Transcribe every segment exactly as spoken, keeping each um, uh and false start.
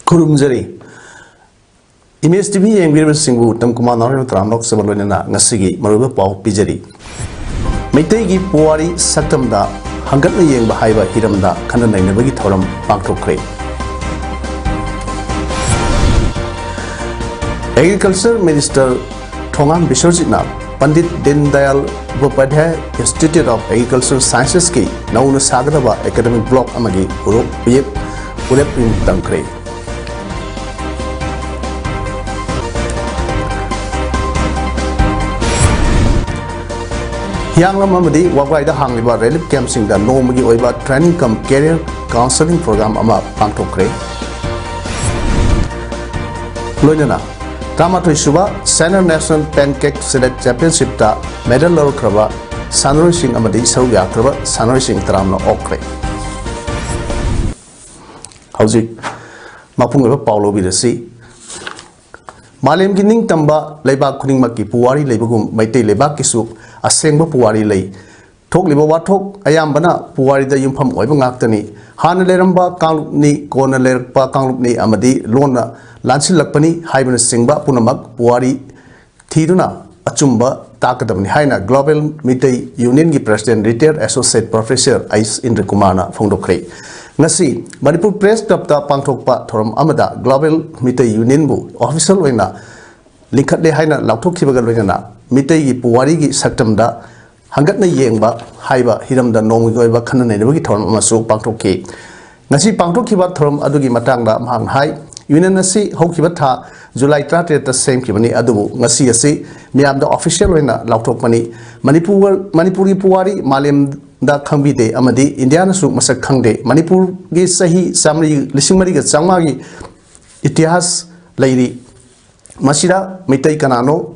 ꯈꯨꯔꯨꯝꯖꯔꯤ꯫ Image T V ꯌꯦꯡꯕꯤꯔꯤꯕꯁꯤꯡꯕꯨ Uttam Kumar ꯅꯥꯎꯔꯦꯝ ꯇꯔꯥꯝ ꯂꯧꯖꯕ ꯂꯣꯏꯅꯅ ꯉꯁꯤꯒꯤ ꯃꯔꯨꯑꯣꯏꯕ ꯄꯥꯎ ꯄꯤꯖꯔꯤ꯫ ꯃꯩꯇꯩꯒꯤ ꯄꯨꯋꯥꯔꯤ ꯁꯛꯇꯝꯗ ꯍꯪꯒꯠꯅ ꯌꯦꯡꯕ ꯍꯥꯏꯕ ꯍꯤꯔꯝꯗ ꯈꯟꯅ ꯅꯩꯅꯕꯒꯤ ꯊꯧꯔꯝ ꯄꯥꯡꯊꯣꯛꯈ꯭ꯔꯦ꯫ ꯑꯦꯒ꯭ꯔꯤꯀꯜꯆꯔ ꯃꯤꯅꯤꯁꯇꯔ ꯊꯣꯉꯥꯝ ꯕꯤꯁ꯭ꯋꯖꯤꯠꯅ Pandit Deen Dayal Upadhyay institute of agricultural ꯁꯥꯏꯟꯁꯦꯁꯀꯤ ꯅꯧꯅ ꯁꯥꯒꯗꯕ ꯑꯦꯀꯥꯗꯃꯤꯛ ꯕ꯭ꯂꯣꯛ ꯑꯃꯒꯤ ꯎꯔꯦꯞ ꯎꯌꯦꯞ ꯎꯔꯦꯞ ꯇꯝꯈ꯭ꯔꯦ꯫ ꯍꯤꯌꯥꯡꯂꯝ ꯑꯃꯗꯤ ꯋꯥꯕꯒꯥꯏꯗ ꯍꯥꯡꯂꯤꯕ ꯔꯤꯂꯤꯐ ꯀꯦꯝꯞꯁꯤꯡꯗ ꯅꯣꯡꯃꯒꯤ ꯑꯣꯏꯕ training cum career counselling program ꯑꯃ ꯄꯥꯡꯊꯣꯛꯈ꯭ꯔꯦ꯫ ꯂꯣꯏꯅꯅ ꯇꯔꯥꯃꯥꯊꯣꯏ ꯁꯨꯕ Senior National Pancake Select Championshipꯇ medal ꯂꯧꯔꯛꯈ꯭ꯔꯕ ꯁꯥꯟꯅꯔꯣꯏꯁꯤꯡ ꯑꯃꯗꯤ ꯁꯔꯨꯛ ꯌꯥꯈ꯭ꯔꯕ ꯁꯥꯟꯅꯔꯣꯏꯁꯤꯡ ꯇꯔꯥꯝꯅ ꯑꯣꯛꯈ꯭ꯔꯦ꯫ ꯍꯧꯖꯤꯛ ꯃꯄꯨꯡ ꯑꯣꯏꯕ ꯄꯥꯎ ꯂꯧꯕꯤꯔꯁꯤ꯫ ꯃꯥꯂꯦꯝꯒꯤ ꯅꯤꯡꯇꯝꯕ ꯂꯩꯕꯥꯛ ꯈꯨꯗꯤꯡꯃꯛꯀꯤ ꯄꯨꯋꯥꯔꯤ ꯂꯩꯕꯒꯨꯝ ꯃꯩꯇꯩ ꯂꯩꯕꯥꯛꯀꯤꯁꯨ ꯑꯁꯦꯡꯕ ꯄꯨꯋꯥꯔꯤ ꯂꯩ꯫ ꯊꯣꯛꯂꯤꯕ ꯋꯥꯊꯣꯛ ꯑꯌꯥꯝꯕꯅ ꯄꯨꯋꯥꯔꯤꯗ ꯌꯨꯝꯐꯝ ꯑꯣꯏꯕ ꯉꯥꯛꯇꯅꯤ꯫ ꯍꯥꯟꯅ ꯂꯩꯔꯝꯕ ꯀꯥꯡꯂꯨꯞꯅꯤ, ꯀꯣꯟꯅ ꯂꯩꯔꯛꯄ ꯀꯥꯡꯂꯨꯞꯅꯤ ꯑꯃꯗꯤ ꯂꯣꯟꯅ ꯂꯥꯟꯁꯤꯜꯂꯛꯄꯅꯤ ꯍꯥꯏꯕꯅꯆꯤꯡꯕ ꯄꯨꯝꯅꯃꯛ ꯄꯨꯋꯥꯔꯤ ꯊꯤꯗꯨꯅ ꯑꯆꯨꯝꯕ ꯇꯥꯛꯀꯗꯕꯅꯤ ꯍꯥꯏꯅ Global ꯃꯤꯇꯩ ꯌꯨꯅꯤꯌꯟꯒꯤ president retired associate professor H ꯏꯟꯗ꯭ꯔꯀꯨꯃꯥꯔꯅ ꯐꯣꯡꯗꯣꯛꯈ꯭ꯔꯦ꯫ ꯉꯁꯤ ꯃꯅꯤꯄꯨꯔ ꯄ꯭ꯔꯦꯁ ꯀ꯭ꯂꯕꯇ ꯄꯥꯡꯊꯣꯛꯄ ꯊꯧꯔꯝ ꯑꯃꯗ Global ꯃꯤꯇꯩ ꯌꯨꯅꯤꯌꯟꯕꯨ official ꯑꯣꯏꯅ ꯂꯤꯡꯈꯠꯂꯦ ꯍꯥꯏꯅ ꯂꯥꯎꯊꯣꯛꯈꯤꯕꯒ ꯂꯣꯏꯅꯅ ꯃꯤꯇꯩꯒꯤ ꯄꯨꯋꯥꯔꯤꯒꯤ ꯁꯛꯇꯝꯗ ꯍꯪꯒꯠꯅ ꯌꯦꯡꯕ ꯍꯥꯏꯕ ꯍꯤꯔꯝꯗ ꯅꯣꯡꯃꯒꯤ ꯑꯣꯏꯕ ꯈꯟꯅ ꯅꯩꯅꯕꯒꯤ ꯊꯧꯔꯝ ꯑꯃꯁꯨ ꯄꯥꯡꯊꯣꯛꯈꯤ꯫ ꯉꯁꯤ ꯄꯥꯡꯊꯣꯛꯈꯤꯕ ꯊꯧꯔꯝ ꯑꯗꯨꯒꯤ ꯃꯇꯥꯡꯗ ꯃꯍꯥꯛꯅ ꯍꯥꯏ, ꯌꯨꯅꯤꯌꯟ ꯑꯁꯤ ꯍꯧꯈꯤꯕ ꯊꯥ ꯖꯨꯂꯥꯏ ꯇꯔꯥꯇꯔꯦꯠꯇ ꯁꯦꯝꯈꯤꯕꯅꯤ, ꯑꯗꯨꯕꯨ ꯉꯁꯤ ꯑꯁꯤ ꯃꯤꯌꯥꯝꯗ ꯑꯣꯐꯤꯁꯤꯌꯦꯜ ꯑꯣꯏꯅ ꯂꯥꯎꯊꯣꯛꯄꯅꯤ꯫ ꯃꯅꯤꯄꯨꯔ, ꯃꯅꯤꯄꯨꯔꯒꯤ ꯄꯨꯋꯥꯔꯤ ꯃꯥꯂꯦꯝꯗ ꯈꯪꯕꯤꯗꯦ ꯑꯃꯗꯤ ꯏꯟꯗꯤꯌꯥꯅꯁꯨ ꯃꯁꯛ ꯈꯪꯗꯦ꯫ ꯃꯅꯤꯄꯨꯔꯒꯤ ꯆꯍꯤ ꯆꯥꯝꯃꯔꯤ, ꯂꯤꯁꯤꯡ ꯃꯔꯤꯒ ꯆꯥꯝꯃꯉꯥꯒꯤ ꯏꯇꯤꯍꯥꯁ ꯂꯩꯔꯤ꯫ ꯃꯁꯤꯗ ꯃꯩꯇꯩ ꯀꯅꯥꯅꯣ,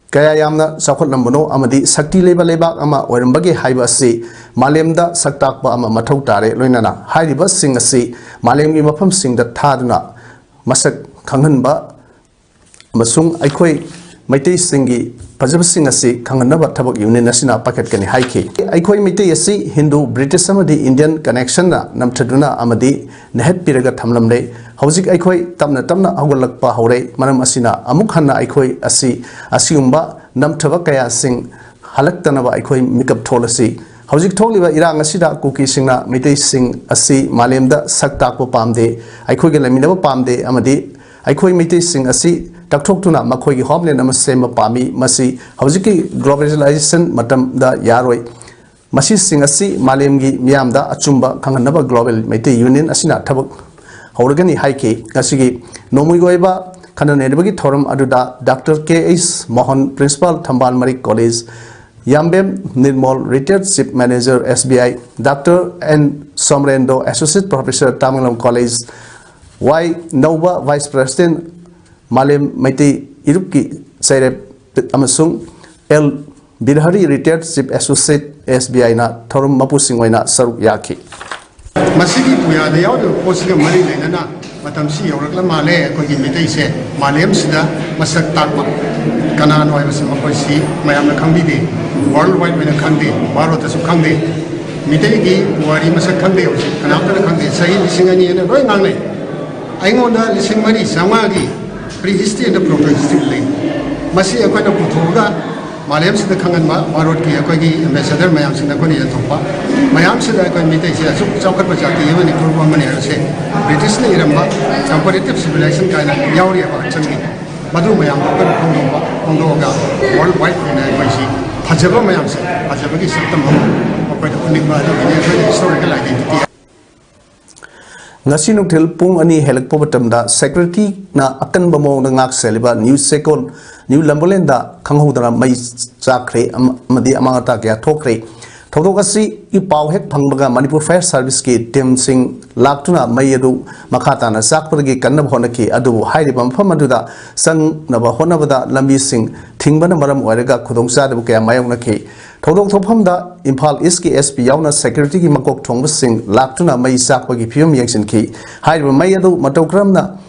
ꯀꯌꯥ ꯌꯥꯝꯅ ꯆꯥꯎꯈꯠꯂꯝꯕꯅꯣ ꯑꯃꯗꯤ ꯁꯛꯇꯤ ꯂꯩꯕ ꯂꯩꯕꯥꯛ ꯑꯃ ꯑꯣꯏꯔꯝꯕꯒꯦ ꯍꯥꯏꯕ ꯑꯁꯤ ꯃꯥꯂꯦꯝꯗ ꯁꯛ ꯇꯥꯛꯄ ꯑꯃ ꯃꯊꯧ ꯇꯥꯔꯦ꯫ ꯂꯣꯏꯅꯅ ꯍꯥꯏꯔꯤꯕꯁꯤꯡ ꯑꯁꯤ ꯃꯥꯂꯦꯝꯒꯤ ꯃꯐꯝꯁꯤꯡꯗ ꯊꯥꯗꯨꯅ ꯃꯁꯛ ꯈꯪꯍꯟꯕ ꯑꯃꯁꯨꯡ ꯑꯩꯈꯣꯏ ꯃꯩꯇꯩꯁꯤꯡꯒꯤ ꯐꯖꯕꯁꯤꯡ ꯑꯁꯤ ꯈꯪꯍꯟꯅꯕ ꯊꯕꯛ ꯌꯨꯅꯤꯌꯟ ꯑꯁꯤꯅ ꯄꯥꯏꯈꯠꯀꯅꯤ ꯍꯥꯏꯈꯤ꯫ ꯑꯩꯈꯣꯏ ꯃꯩꯇꯩ ꯑꯁꯤ ꯍꯤꯟꯗꯨ, ꯕ꯭ꯔꯤꯇꯤꯁ ꯑꯃꯗꯤ ꯏꯟꯗꯤꯌꯟ ꯀꯅꯦꯛꯁꯟꯅ ꯅꯝꯊꯗꯨꯅ ꯑꯃꯗꯤ ꯅꯦꯍꯠꯄꯤꯔꯒ ꯊꯝꯂꯝꯂꯦ꯫ ꯍꯧꯖꯤꯛ ꯑꯩꯈꯣꯏ ꯇꯞꯅ ꯇꯞꯅ ꯍꯧꯒꯠꯂꯛꯄ ꯍꯧꯔꯦ꯫ ꯃꯔꯝ ꯑꯁꯤꯅ ꯑꯃꯨꯛ ꯍꯟꯅ ꯑꯩꯈꯣꯏ ꯑꯁꯤ ꯑꯁꯤꯒꯨꯝꯕ ꯅꯝꯊꯕ ꯀꯌꯥꯁꯤꯡ ꯍꯜꯂꯛꯇꯅꯕ ꯑꯩꯈꯣꯏ ꯃꯤꯀꯞ ꯊꯣꯛꯂꯁꯤ꯫ ꯍꯧꯖꯤꯛ ꯊꯣꯛꯂꯤꯕ ꯏꯔꯥꯡ ꯑꯁꯤꯗ ꯀꯨꯀꯤꯁꯤꯡꯅ ꯃꯩꯇꯩꯁꯤꯡ ꯑꯁꯤ ꯃꯥꯂꯦꯝꯗ ꯁꯛ ꯇꯥꯛꯄ ꯄꯥꯝꯗꯦ, ꯑꯩꯈꯣꯏꯒ ꯂꯩꯃꯤꯟꯅꯕ ꯄꯥꯝꯗꯦ ꯑꯃꯗꯤ ꯑꯩꯈꯣꯏ ꯃꯩꯇꯩꯁꯤꯡ ꯑꯁꯤ ꯇꯛꯊꯣꯛꯇꯨꯅ ꯃꯈꯣꯏꯒꯤ ꯍꯣꯝꯂꯦꯟ ꯑꯃ ꯁꯦꯝꯕ ꯄꯥꯝꯃꯤ꯫ ꯃꯁꯤ ꯍꯧꯖꯤꯛꯀꯤ ꯒ꯭ꯂꯣꯕꯦꯂꯥꯏꯖꯦꯁꯟ ꯃꯇꯝꯗ ꯌꯥꯔꯣꯏ꯫ ꯃꯁꯤꯁꯤꯡ ꯑꯁꯤ ꯃꯥꯂꯦꯝꯒꯤ ꯃꯤꯌꯥꯝꯗ ꯑꯆꯨꯝꯕ ꯈꯪꯍꯟꯅꯕ ꯒ꯭ꯂꯣꯕꯦꯜ ꯃꯩꯇꯩ ꯌꯨꯅꯤꯌꯟ ꯑꯁꯤꯅ ꯊꯕꯛ ꯍꯧꯔꯒꯅꯤ ꯍꯥꯏꯈꯤ꯫ ꯉꯁꯤꯒꯤ ꯅꯣꯡꯃꯒꯤ ꯑꯣꯏꯕ ꯈꯟꯅ ꯅꯩꯅꯕꯒꯤ ꯊꯧꯔꯝ ꯑꯗꯨꯗ doctor K H Mohan, principal, Thambal Marik college, Yambem Nirmol, retired chief manager, S B I, doctor N Somorendro, associate professor, Tamenglong college, Y Naoba, vice president, Malem Meitei ꯏꯔꯨꯞꯀꯤ ꯆꯩꯔꯦꯞ ꯑꯃꯁꯨꯡ L Birhari, retired chief associate, S B ꯑꯥꯏꯅ ꯊꯧꯔꯝ ꯃꯄꯨꯁꯤꯡ ꯑꯣꯏꯅ ꯁꯔꯨꯛ ꯌꯥꯈꯤ꯫ ꯃꯁꯤꯒꯤ ꯄꯨꯌꯥꯗ ꯌꯥꯎꯔꯤꯕ ꯄꯣꯠꯁꯤꯒ ꯃꯔꯤ ꯂꯩꯅꯅ ꯃꯇꯝꯁꯤ ꯌꯧꯔꯛꯂ ꯃꯥꯜꯂꯦ꯫ ꯑꯩꯈꯣꯏꯒꯤ ꯃꯤꯇꯩꯁꯦ ꯃꯥꯂꯦꯝꯁꯤꯗ ꯃꯁꯛ ꯇꯥꯛꯄ ꯀꯅꯥꯅꯣ ꯍꯥꯏꯕꯁꯤ ꯃꯈꯣꯏꯁꯤ ꯃꯌꯥꯝꯅ ꯈꯪꯕꯤꯗꯦ, ꯋꯥꯔꯜ ꯋꯥꯏꯗ ꯑꯣꯏꯅ ꯈꯪꯗꯦ, ꯚꯥꯔꯠꯇꯁꯨ ꯈꯪꯗꯦ꯫ ꯃꯤꯇꯩꯒꯤ ꯄꯨꯋꯥꯔꯤ ꯃꯁꯛ ꯈꯪꯗꯦ ꯍꯧꯖꯤꯛ ꯀꯅꯥꯝꯇꯅ ꯈꯪꯗꯦ꯫ ꯆꯍꯤ ꯂꯤꯁꯤꯡ ꯑꯅꯤ ꯍꯥꯏꯅ ꯂꯣꯏ ꯉꯥꯡꯅꯩ꯫ ꯑꯩꯉꯣꯟꯗ ꯂꯤꯁꯤꯡ ꯃꯔꯤ ꯆꯥꯝꯃꯉꯥꯒꯤ ꯄ꯭ꯔꯤ ꯍꯤꯁꯇ꯭ꯔꯤ ꯑꯦꯟ ꯄ꯭ꯔꯣꯇꯣ ꯍꯤꯁꯇ꯭ꯔꯤ ꯂꯩ꯫ ꯃꯁꯤ ꯑꯩꯈꯣꯏꯅ ꯄꯨꯊꯣꯛꯑꯒ ꯃꯥꯂꯦꯝꯁꯤꯗ ꯈꯪꯍꯟꯕ, ꯚꯥꯔꯠꯀꯤ ꯑꯩꯈꯣꯏꯒꯤ ꯑꯦꯝꯕꯦꯁꯦꯗꯔ ꯃꯌꯥꯝꯁꯤꯡꯗ ꯑꯩꯈꯣꯏꯅ ꯌꯦꯟꯊꯣꯛꯄ, ꯃꯌꯥꯝꯁꯤꯗ ꯑꯩꯈꯣꯏ ꯃꯤꯇꯩꯁꯦ ꯑꯁꯨꯛ ꯆꯥꯎꯈꯠꯄ ꯖꯥꯇꯤ ꯑꯃꯅꯤ, ꯐꯨꯔꯨꯞ ꯑꯃꯅꯤ ꯍꯥꯏꯕꯁꯦ ꯕ꯭ꯔꯤꯇꯤꯁꯅ ꯏꯔꯝꯕ ꯀꯝꯄꯔꯦꯇꯤꯞ ꯁꯤꯚꯤꯂꯥꯏꯖꯦꯁꯟ ꯀꯥꯏꯅ ꯌꯥꯎꯔꯤꯑꯕ ꯍꯛꯆꯥꯡꯒꯤ, ꯃꯗꯨ ꯃꯌꯥꯝꯗꯣ ꯑꯩꯈꯣꯏꯅ ꯐꯣꯡꯗꯣꯛꯄ, ꯐꯣꯡꯗꯣꯛꯑꯒ ꯋꯥꯔꯜ ꯋꯥꯏꯗ ꯑꯣꯏꯅ ꯑꯩꯈꯣꯏꯁꯤ ꯐꯖꯕ ꯃꯌꯥꯝꯁꯦ, ꯐꯖꯕꯒꯤ ꯁꯛꯇꯝ ꯑꯃ ꯃꯈꯣꯏꯗ ꯎꯠꯅꯤꯡꯕ, ꯑꯗꯨꯒꯤꯅꯤ ꯑꯩꯈꯣꯏꯅ ꯍꯤꯁꯇꯣꯔꯤꯀꯦꯜ ꯑꯥꯏꯗꯦꯟꯇꯤꯇꯤ꯫ ꯉꯁꯤ ꯅꯨꯡꯊꯤꯜ ꯄꯨꯡ ꯑꯅꯤ ꯍꯦꯜꯂꯛꯄ ꯃꯇꯝꯗ ꯁꯦꯀ꯭ꯌꯨꯔꯤꯇꯤꯅ ꯑꯀꯟꯕ ꯃꯑꯣꯡꯗ ꯉꯥꯛ ꯁꯦꯜꯂꯤꯕ ꯅ꯭ꯌꯨ ꯆꯦꯀꯣꯟ, ꯅ꯭ꯌꯨ ꯂꯝꯕꯣꯂꯦꯟꯗ ꯈꯪꯍꯧꯗꯅ ꯃꯩ ꯆꯥꯛꯈ꯭ꯔꯦ ꯑꯃ-, ꯑꯃꯗꯤ ꯑꯃꯥꯡ ꯑꯇꯥ ꯀꯌꯥ ꯊꯣꯛꯈ꯭ꯔꯦ꯫ ꯊꯧꯗꯣꯛ ꯑꯁꯤꯒꯤ ꯄꯥꯎ ꯍꯦꯛ ꯐꯪꯕꯒ ꯃꯅꯤꯄꯨꯔ ꯐꯥꯌꯔ ꯁꯥꯔꯚꯤꯁꯀꯤ ꯇꯤꯝꯁꯤꯡ ꯂꯥꯛꯇꯨꯅ ꯃꯩ ꯑꯗꯨ ꯃꯈꯥ ꯇꯥꯅ ꯆꯥꯛꯄꯗꯒꯤ ꯀꯟꯅꯕ ꯍꯣꯠꯅꯈꯤ꯫ ꯑꯗꯨꯕꯨ ꯍꯥꯏꯔꯤꯕ ꯃꯐꯝ ꯑꯗꯨꯗ ꯆꯪꯅꯕ ꯍꯣꯠꯅꯕꯗ ꯂꯝꯕꯤꯁꯤꯡ ꯊꯤꯡꯕꯅ ꯃꯔꯝ ꯑꯣꯏꯔꯒ ꯈꯨꯗꯣꯡꯆꯥꯗꯕ ꯀꯌꯥ ꯃꯥꯌꯣꯛꯅꯈꯤ꯫ ꯊꯧꯗꯣꯛ ꯊꯣꯛꯐꯝꯗ ꯏꯝꯐꯥꯜ ꯏꯁꯀꯤ ꯑꯦꯁ ꯄꯤ ꯌꯥꯎꯅ ꯁꯦꯀ꯭ꯌꯨꯔꯤꯇꯤꯒꯤ ꯃꯀꯣꯛ ꯊꯣꯡꯕꯁꯤꯡ ꯂꯥꯛꯇꯨꯅ ꯃꯩ ꯆꯥꯛꯄꯒꯤ ꯐꯤꯕꯝ ꯌꯦꯡꯁꯤꯟꯈꯤ꯫ ꯍꯥꯏꯔꯤꯕ ꯃꯩ ꯑꯗꯨ ꯃꯇꯧ ꯀꯔꯝꯅ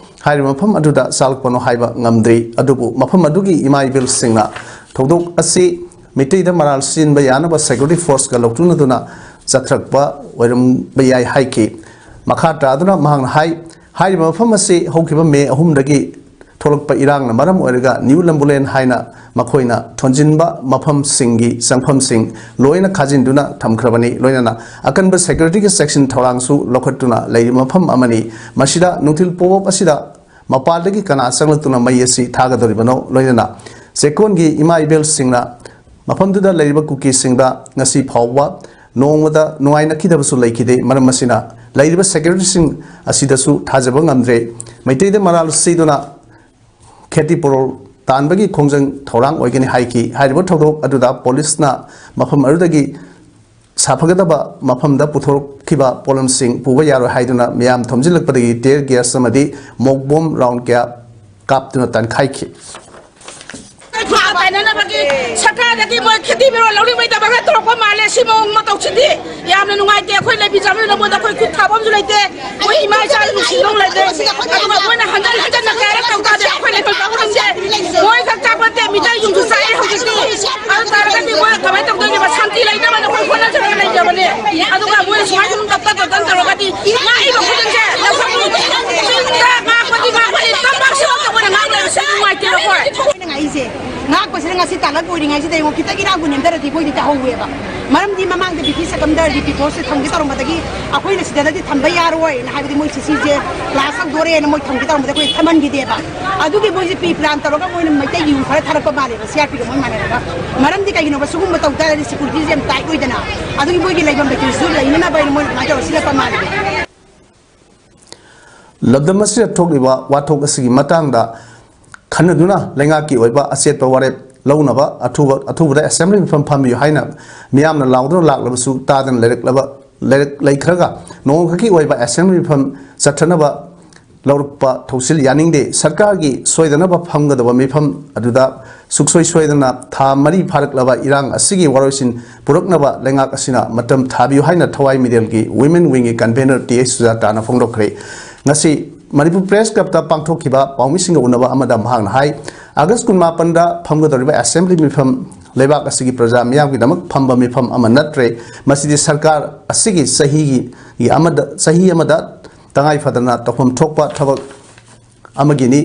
ꯍꯥꯏꯔꯤꯕ ꯃꯐꯝ ꯑꯗꯨꯗ ꯆꯥꯛꯂꯛꯄꯅꯣ ꯍꯥꯏꯕ ꯉꯝꯗ꯭ꯔꯤ꯫ ꯑꯗꯨꯕꯨ ꯃꯐꯝ ꯑꯗꯨꯒꯤ ꯏꯃꯥ ꯏꯕꯦꯜꯁꯤꯡꯅ ꯊꯧꯗꯣꯛ ꯑꯁꯤ ꯃꯤꯇꯩꯗ ꯃꯔꯥꯜ ꯁꯤꯟꯕ ꯌꯥꯅꯕ ꯁꯦꯀ꯭ꯌꯨꯔꯤꯇꯤ ꯐꯣꯔꯁꯀ ꯂꯧꯊꯣꯛꯅꯗꯨꯅ ꯆꯠꯊꯔꯛꯄ ꯑꯣꯏꯔꯝꯕ ꯌꯥꯏ ꯍꯥꯏꯈꯤ꯫ ꯃꯈꯥ ꯇꯥꯗꯨꯅ ꯃꯍꯥꯛꯅ ꯍꯥꯏ, ꯍꯥꯏꯔꯤꯕ ꯃꯐꯝ ꯑꯁꯤ ꯍꯧꯈꯤꯕ ꯃꯦ ꯑꯍꯨꯝꯗꯒꯤ ꯊꯣꯛꯂꯛꯄ ꯏꯔꯥꯡꯅ ꯃꯔꯝ ꯑꯣꯏꯔꯒ ꯅ꯭ꯌꯨ ꯂꯝꯕꯨꯂꯦꯟ ꯍꯥꯏꯅ ꯃꯈꯣꯏꯅ ꯊꯣꯟꯖꯤꯟꯕ ꯃꯐꯝꯁꯤꯡꯒꯤ ꯆꯪꯐꯝꯁꯤꯡ ꯂꯣꯏꯅ ꯈꯥꯖꯤꯟꯗꯨꯅ ꯊꯝꯈ꯭ꯔꯕꯅꯤ꯫ ꯂꯣꯏꯅꯅ ꯑꯀꯟꯕ ꯁꯦꯀ꯭ꯌꯨꯔꯤꯇꯤꯒꯤ ꯆꯦꯛꯁꯤꯟ ꯊꯧꯔꯥꯡꯁꯨ ꯂꯧꯈꯠꯇꯨꯅ ꯂꯩꯔꯤꯕ ꯃꯐꯝ ꯑꯃꯅꯤ꯫ ꯃꯁꯤꯗ ꯅꯨꯡꯊꯤꯜ ꯄꯣꯞ ꯑꯁꯤꯗ ꯃꯄꯥꯟꯗꯒꯤ ꯀꯅꯥ ꯆꯪꯂꯛꯇꯨꯅ ꯃꯩ ꯑꯁꯤ ꯊꯥꯒꯗꯧꯔꯤꯕꯅꯣ? ꯂꯣꯏꯅꯅ ꯆꯦꯛꯀꯣꯟꯒꯤ ꯏꯃꯥ ꯏꯕꯦꯜꯁꯤꯡꯅ ꯃꯐꯝꯗꯨꯗ ꯂꯩꯔꯤꯕ ꯀꯨꯀꯤꯁꯤꯡꯗ ꯉꯁꯤ ꯐꯥꯎꯕ ꯅꯣꯡꯃꯗ ꯅꯨꯡꯉꯥꯏꯅꯈꯤꯗꯕꯁꯨ ꯂꯩꯈꯤꯗꯦ꯫ ꯃꯔꯝ ꯑꯁꯤꯅ ꯂꯩꯔꯤꯕ ꯁꯦꯀ꯭ꯌꯨꯔꯤꯇꯤꯁꯤꯡ ꯑꯁꯤꯗꯁꯨ ꯊꯥꯖꯕ ꯉꯝꯗ꯭ꯔꯦ꯫ ꯃꯩꯇꯩꯗ ꯃꯔꯥꯜ ꯁꯤꯗꯨꯅ ꯈꯦꯇꯤ ꯄꯣꯔꯣꯜ ꯇꯥꯟꯕꯒꯤ ꯈꯣꯡꯖꯪ ꯊꯧꯔꯥꯡ ꯑꯣꯏꯒꯅꯤ ꯍꯥꯏꯈꯤ꯫ ꯍꯥꯏꯔꯤꯕ ꯊꯧꯗꯣꯛ ꯑꯗꯨꯗ ꯄꯨꯂꯤꯁꯅ ꯃꯐꯝ ꯑꯗꯨꯗꯒꯤ ꯁꯥꯐꯒꯗꯕ ꯃꯐꯝꯗ ꯄꯨꯊꯣꯔꯛꯈꯤꯕ ꯄꯣꯠꯂꯝꯁꯤꯡ ꯄꯨꯕ ꯌꯥꯔꯣꯏ ꯍꯥꯏꯗꯨꯅ ꯃꯤꯌꯥꯝ ꯊꯣꯝꯖꯤꯜꯂꯛꯄꯗꯒꯤ ꯇꯤꯌꯔ ꯒ꯭ꯌꯥꯁ ꯑꯃꯗꯤ ꯃꯣꯛ ꯕꯣꯝ ꯔꯥꯎꯟ ꯀꯌꯥ ꯀꯥꯞꯇꯨꯅ ꯇꯥꯟꯈꯥꯏꯈꯤ꯫ ꯈꯨꯍꯥ ꯇꯥꯏꯅꯅꯕꯒꯤ ꯁꯔꯀꯥꯔꯗꯒꯤ ꯃꯣꯏ ꯈꯦꯇꯤ ꯃꯤꯔꯣꯜ ꯂꯧꯅꯤꯡꯕꯩꯗꯃꯛꯇ ꯇꯧꯔꯛꯄ ꯃꯥꯜꯂꯦ꯫ ꯁꯤ ꯃꯑꯣꯡ ꯃꯇꯧꯁꯤꯗꯤ ꯌꯥꯝꯅ ꯅꯨꯡꯉꯥꯏꯇꯦ꯫ ꯑꯩꯈꯣꯏ ꯂꯩꯕꯤ ꯆꯥꯕꯤꯅ ꯃꯣꯏꯗ ꯑꯩꯈꯣꯏ ꯈꯨꯠ ꯊꯥꯕ ꯑꯃꯁꯨ ꯂꯩꯇꯦ꯫ ꯃꯣꯏ ꯏꯃꯥ ꯏꯆꯥ ꯅꯨꯡꯁꯤꯕ ꯂꯩꯇꯦ꯫ ꯑꯗꯨꯒ ꯃꯣꯏꯅ ꯍꯟꯖꯟ ꯍꯟꯖꯟꯅ ꯀꯌꯥꯔꯛ ꯇꯧ ꯇꯥꯔꯗꯤ ꯑꯩꯈꯣꯏ ꯂꯩꯐꯝ ꯆꯥꯐꯝꯁꯦ ꯃꯣꯏ ꯈꯛ ꯆꯥꯕ ꯅꯠꯇꯦ, ꯃꯤꯇꯩ ꯌꯨꯝꯁꯨ ꯆꯥꯛꯑꯦ ꯍꯧꯖꯤꯛꯇꯤ꯫ ꯑꯗꯨ ꯇꯥꯔꯒꯗꯤ ꯃꯣꯏꯅ ꯀꯃꯥꯏꯅ ꯇꯧꯗꯣꯏꯅꯣꯕ? ꯁꯥꯟꯇꯤ ꯂꯩꯅꯕꯅ ꯑꯩꯈꯣꯏ ꯍꯣꯠꯅꯖꯔꯒ ꯂꯩꯖꯕꯅꯦ꯫ ꯑꯗꯨꯒ ꯃꯣꯏꯅ ꯁꯨꯃꯥꯏꯅ ꯁꯨꯝ ꯇꯞꯇ ꯇꯞꯇꯅ ꯇꯧꯔꯒꯗꯤ ꯉꯥꯛꯏꯕ ꯈꯨꯗꯤꯡꯁꯦ ꯂꯧꯐꯝ ꯆꯤꯡꯗ ꯉꯥꯛꯄꯗꯤ ꯉꯥꯛꯄꯅꯤ, ꯇꯝꯄꯥꯛꯁꯤꯃꯛꯇ ꯃꯣꯏꯅ ꯉꯥꯛ ꯂꯩꯕꯁꯦ ꯅꯨꯡꯉꯥꯏꯇꯦꯕ ꯑꯩꯈꯣꯏ꯫ ꯑꯩꯈꯣꯏꯅ ꯉꯥꯏꯁꯦ ꯉꯥꯛꯄꯁꯤꯅ ꯉꯁꯤ ꯇꯥꯂꯛ ꯑꯣꯏꯔꯤꯉꯩꯁꯤꯗ ꯌꯦꯡꯉꯣ, ꯈꯤꯇꯪ ꯏꯔꯥꯡꯕꯨ ꯅꯦꯝꯊꯔꯗꯤ ꯃꯣꯏꯗꯤ ꯇꯥꯍꯧꯋꯦꯕ꯫ ꯃꯔꯝꯗꯤ ꯃꯃꯥꯡꯗ ꯕꯤ ꯄꯤ ꯁꯛꯀꯝꯗ ꯔꯤꯄꯤ ꯐꯣꯔꯁꯁꯦ ꯊꯝꯒꯦ ꯇꯧꯔꯝꯕꯗꯒꯤ ꯑꯩꯈꯣꯏꯅ ꯁꯤꯗꯗꯤ ꯊꯝꯕ ꯌꯥꯔꯣꯏꯅ ꯍꯥꯏꯕꯗꯤ ꯃꯣꯏ ꯁꯤ ꯁꯤꯁꯦ ꯀ꯭ꯂꯥꯁ ꯍꯧꯗꯣꯔꯦꯅ ꯃꯣꯏ ꯊꯝꯒꯦ ꯇꯧꯔꯝꯕꯗ ꯑꯩꯈꯣꯏ ꯊꯝꯍꯟꯈꯤꯗꯦꯕ꯫ ꯑꯗꯨꯒꯤ ꯃꯣꯏꯁꯦ ꯄ꯭ꯔꯤ ꯄ꯭ꯂꯥꯟ ꯇꯧꯔꯒ ꯃꯣꯏꯅ ꯃꯩꯇꯩꯒꯤ ꯌꯨꯝ ꯈꯔ ꯊꯥꯔꯛꯄ ꯃꯥꯜꯂꯦꯕ, ꯁꯤ ꯑꯥꯔ ꯄꯤꯒ ꯃꯣꯏ ꯃꯥꯟꯅꯔꯒ꯫ ꯃꯔꯝꯗꯤ ꯀꯩꯒꯤꯅꯣꯕ, ꯁꯤꯒꯨꯝꯕ ꯇꯧ ꯇꯥꯔꯗꯤ ꯁꯦꯀ꯭ꯌꯨꯔꯤꯇꯤꯁꯦ ꯌꯥꯝ ꯇꯥꯏꯠ ꯑꯣꯏꯗꯅ, ꯑꯗꯨꯒꯤ ꯃꯣꯏꯒꯤ ꯂꯩꯐꯝ ꯂꯩꯇ꯭ꯔꯁꯨ ꯂꯩꯅꯅꯕ ꯍꯥꯏꯅ ꯃꯣꯏꯅ ꯑꯗꯨꯃꯥꯏꯅ ꯇꯧꯔ ꯁꯤꯜꯂꯛꯄ ꯃꯥꯜꯂꯦ꯫ ꯂꯝꯗꯝ ꯑꯁꯤꯗ ꯊꯣꯛꯂꯤꯕ ꯋꯥꯊꯣꯛ ꯑꯁꯤꯒꯤ ꯃꯇꯥꯡꯗ ꯈꯟꯅꯗꯨꯅ ꯂꯩꯉꯥꯛꯀꯤ ꯑꯣꯏꯕ ꯑꯆꯦꯠꯄ ꯋꯥꯔꯦꯞ ꯂꯧꯅꯕ ꯑꯊꯨꯕ ꯑꯊꯨꯕꯗ assembly ꯃꯤꯐꯝ ꯐꯝꯕꯤꯌꯨ ꯍꯥꯏꯅ ꯃꯤꯌꯥꯝꯅ ꯂꯥꯎꯗꯨꯅ ꯂꯥꯛꯂꯕꯁꯨ ꯇꯥꯗꯅ ꯂꯩꯔꯛꯂꯕ ꯂꯩꯔꯛ ꯂꯩꯈ꯭ꯔꯒ ꯅꯣꯡꯃꯈꯛꯀꯤ ꯑꯣꯏꯕ assembly ꯃꯤꯐꯝ ꯆꯠꯊꯅꯕ ꯂꯧꯔꯛꯄ ꯊꯧꯁꯤꯜ ꯌꯥꯅꯤꯡꯗꯦ꯫ ꯁꯔꯀꯥꯔꯒꯤ ꯁꯣꯏꯗꯅꯕ ꯐꯝꯒꯗꯕ ꯃꯤꯐꯝ ꯑꯗꯨꯗ ꯁꯨꯛꯁꯣꯏ ꯁꯣꯏꯗꯅ ꯊꯥ ꯃꯔꯤ ꯐꯥꯔꯛꯂꯕ ꯏꯔꯥꯡ ꯑꯁꯤꯒꯤ ꯋꯥꯔꯣꯏꯁꯤꯟ ꯄꯨꯔꯛꯅꯕ ꯂꯩꯉꯥꯛ ꯑꯁꯤꯅ ꯃꯇꯝ ꯊꯥꯕꯤꯌꯨ ꯍꯥꯏꯅ ꯊꯋꯥꯏ ꯃꯤꯔꯦꯜꯒꯤ Women Wingꯒꯤ convener ꯇꯤ ꯑꯩꯆ ꯁꯨꯖꯥꯇꯥꯅ ꯐꯣꯡꯗꯣꯛꯈ꯭ꯔꯦ꯫ ꯉꯁꯤ ꯃꯅꯤꯄꯨꯔ Press Clubꯇ ꯄꯥꯡꯊꯣꯛꯈꯤꯕ ꯄꯥꯎꯃꯤꯁꯤꯡꯒ ꯎꯅꯕ ꯑꯃꯗ ꯃꯍꯥꯛꯅ ꯍꯥꯏ, ꯑꯥꯒꯁ ꯀꯨꯟꯃꯥꯄꯟꯗ ꯐꯝꯒꯗꯧꯔꯤꯕ assembly ꯃꯤꯐꯝ ꯂꯩꯕꯥꯛ ꯑꯁꯤꯒꯤ ꯄ꯭ꯔꯖꯥ ꯃꯤꯌꯥꯝꯒꯤꯗꯃꯛ ꯐꯝꯕ ꯃꯤꯐꯝ ꯑꯃ ꯅꯠꯇ꯭ꯔꯦ꯫ ꯃꯁꯤꯗꯤ ꯁꯔꯀꯥꯔ ꯑꯁꯤꯒꯤ ꯆꯍꯤꯒꯤ ꯑꯃꯗ, ꯆꯍꯤ ꯑꯃꯗ ꯇꯉꯥꯏ ꯐꯗꯅ ꯇꯧꯐꯝ ꯊꯣꯛꯄ ꯊꯕꯛ ꯑꯃꯒꯤꯅꯤ꯫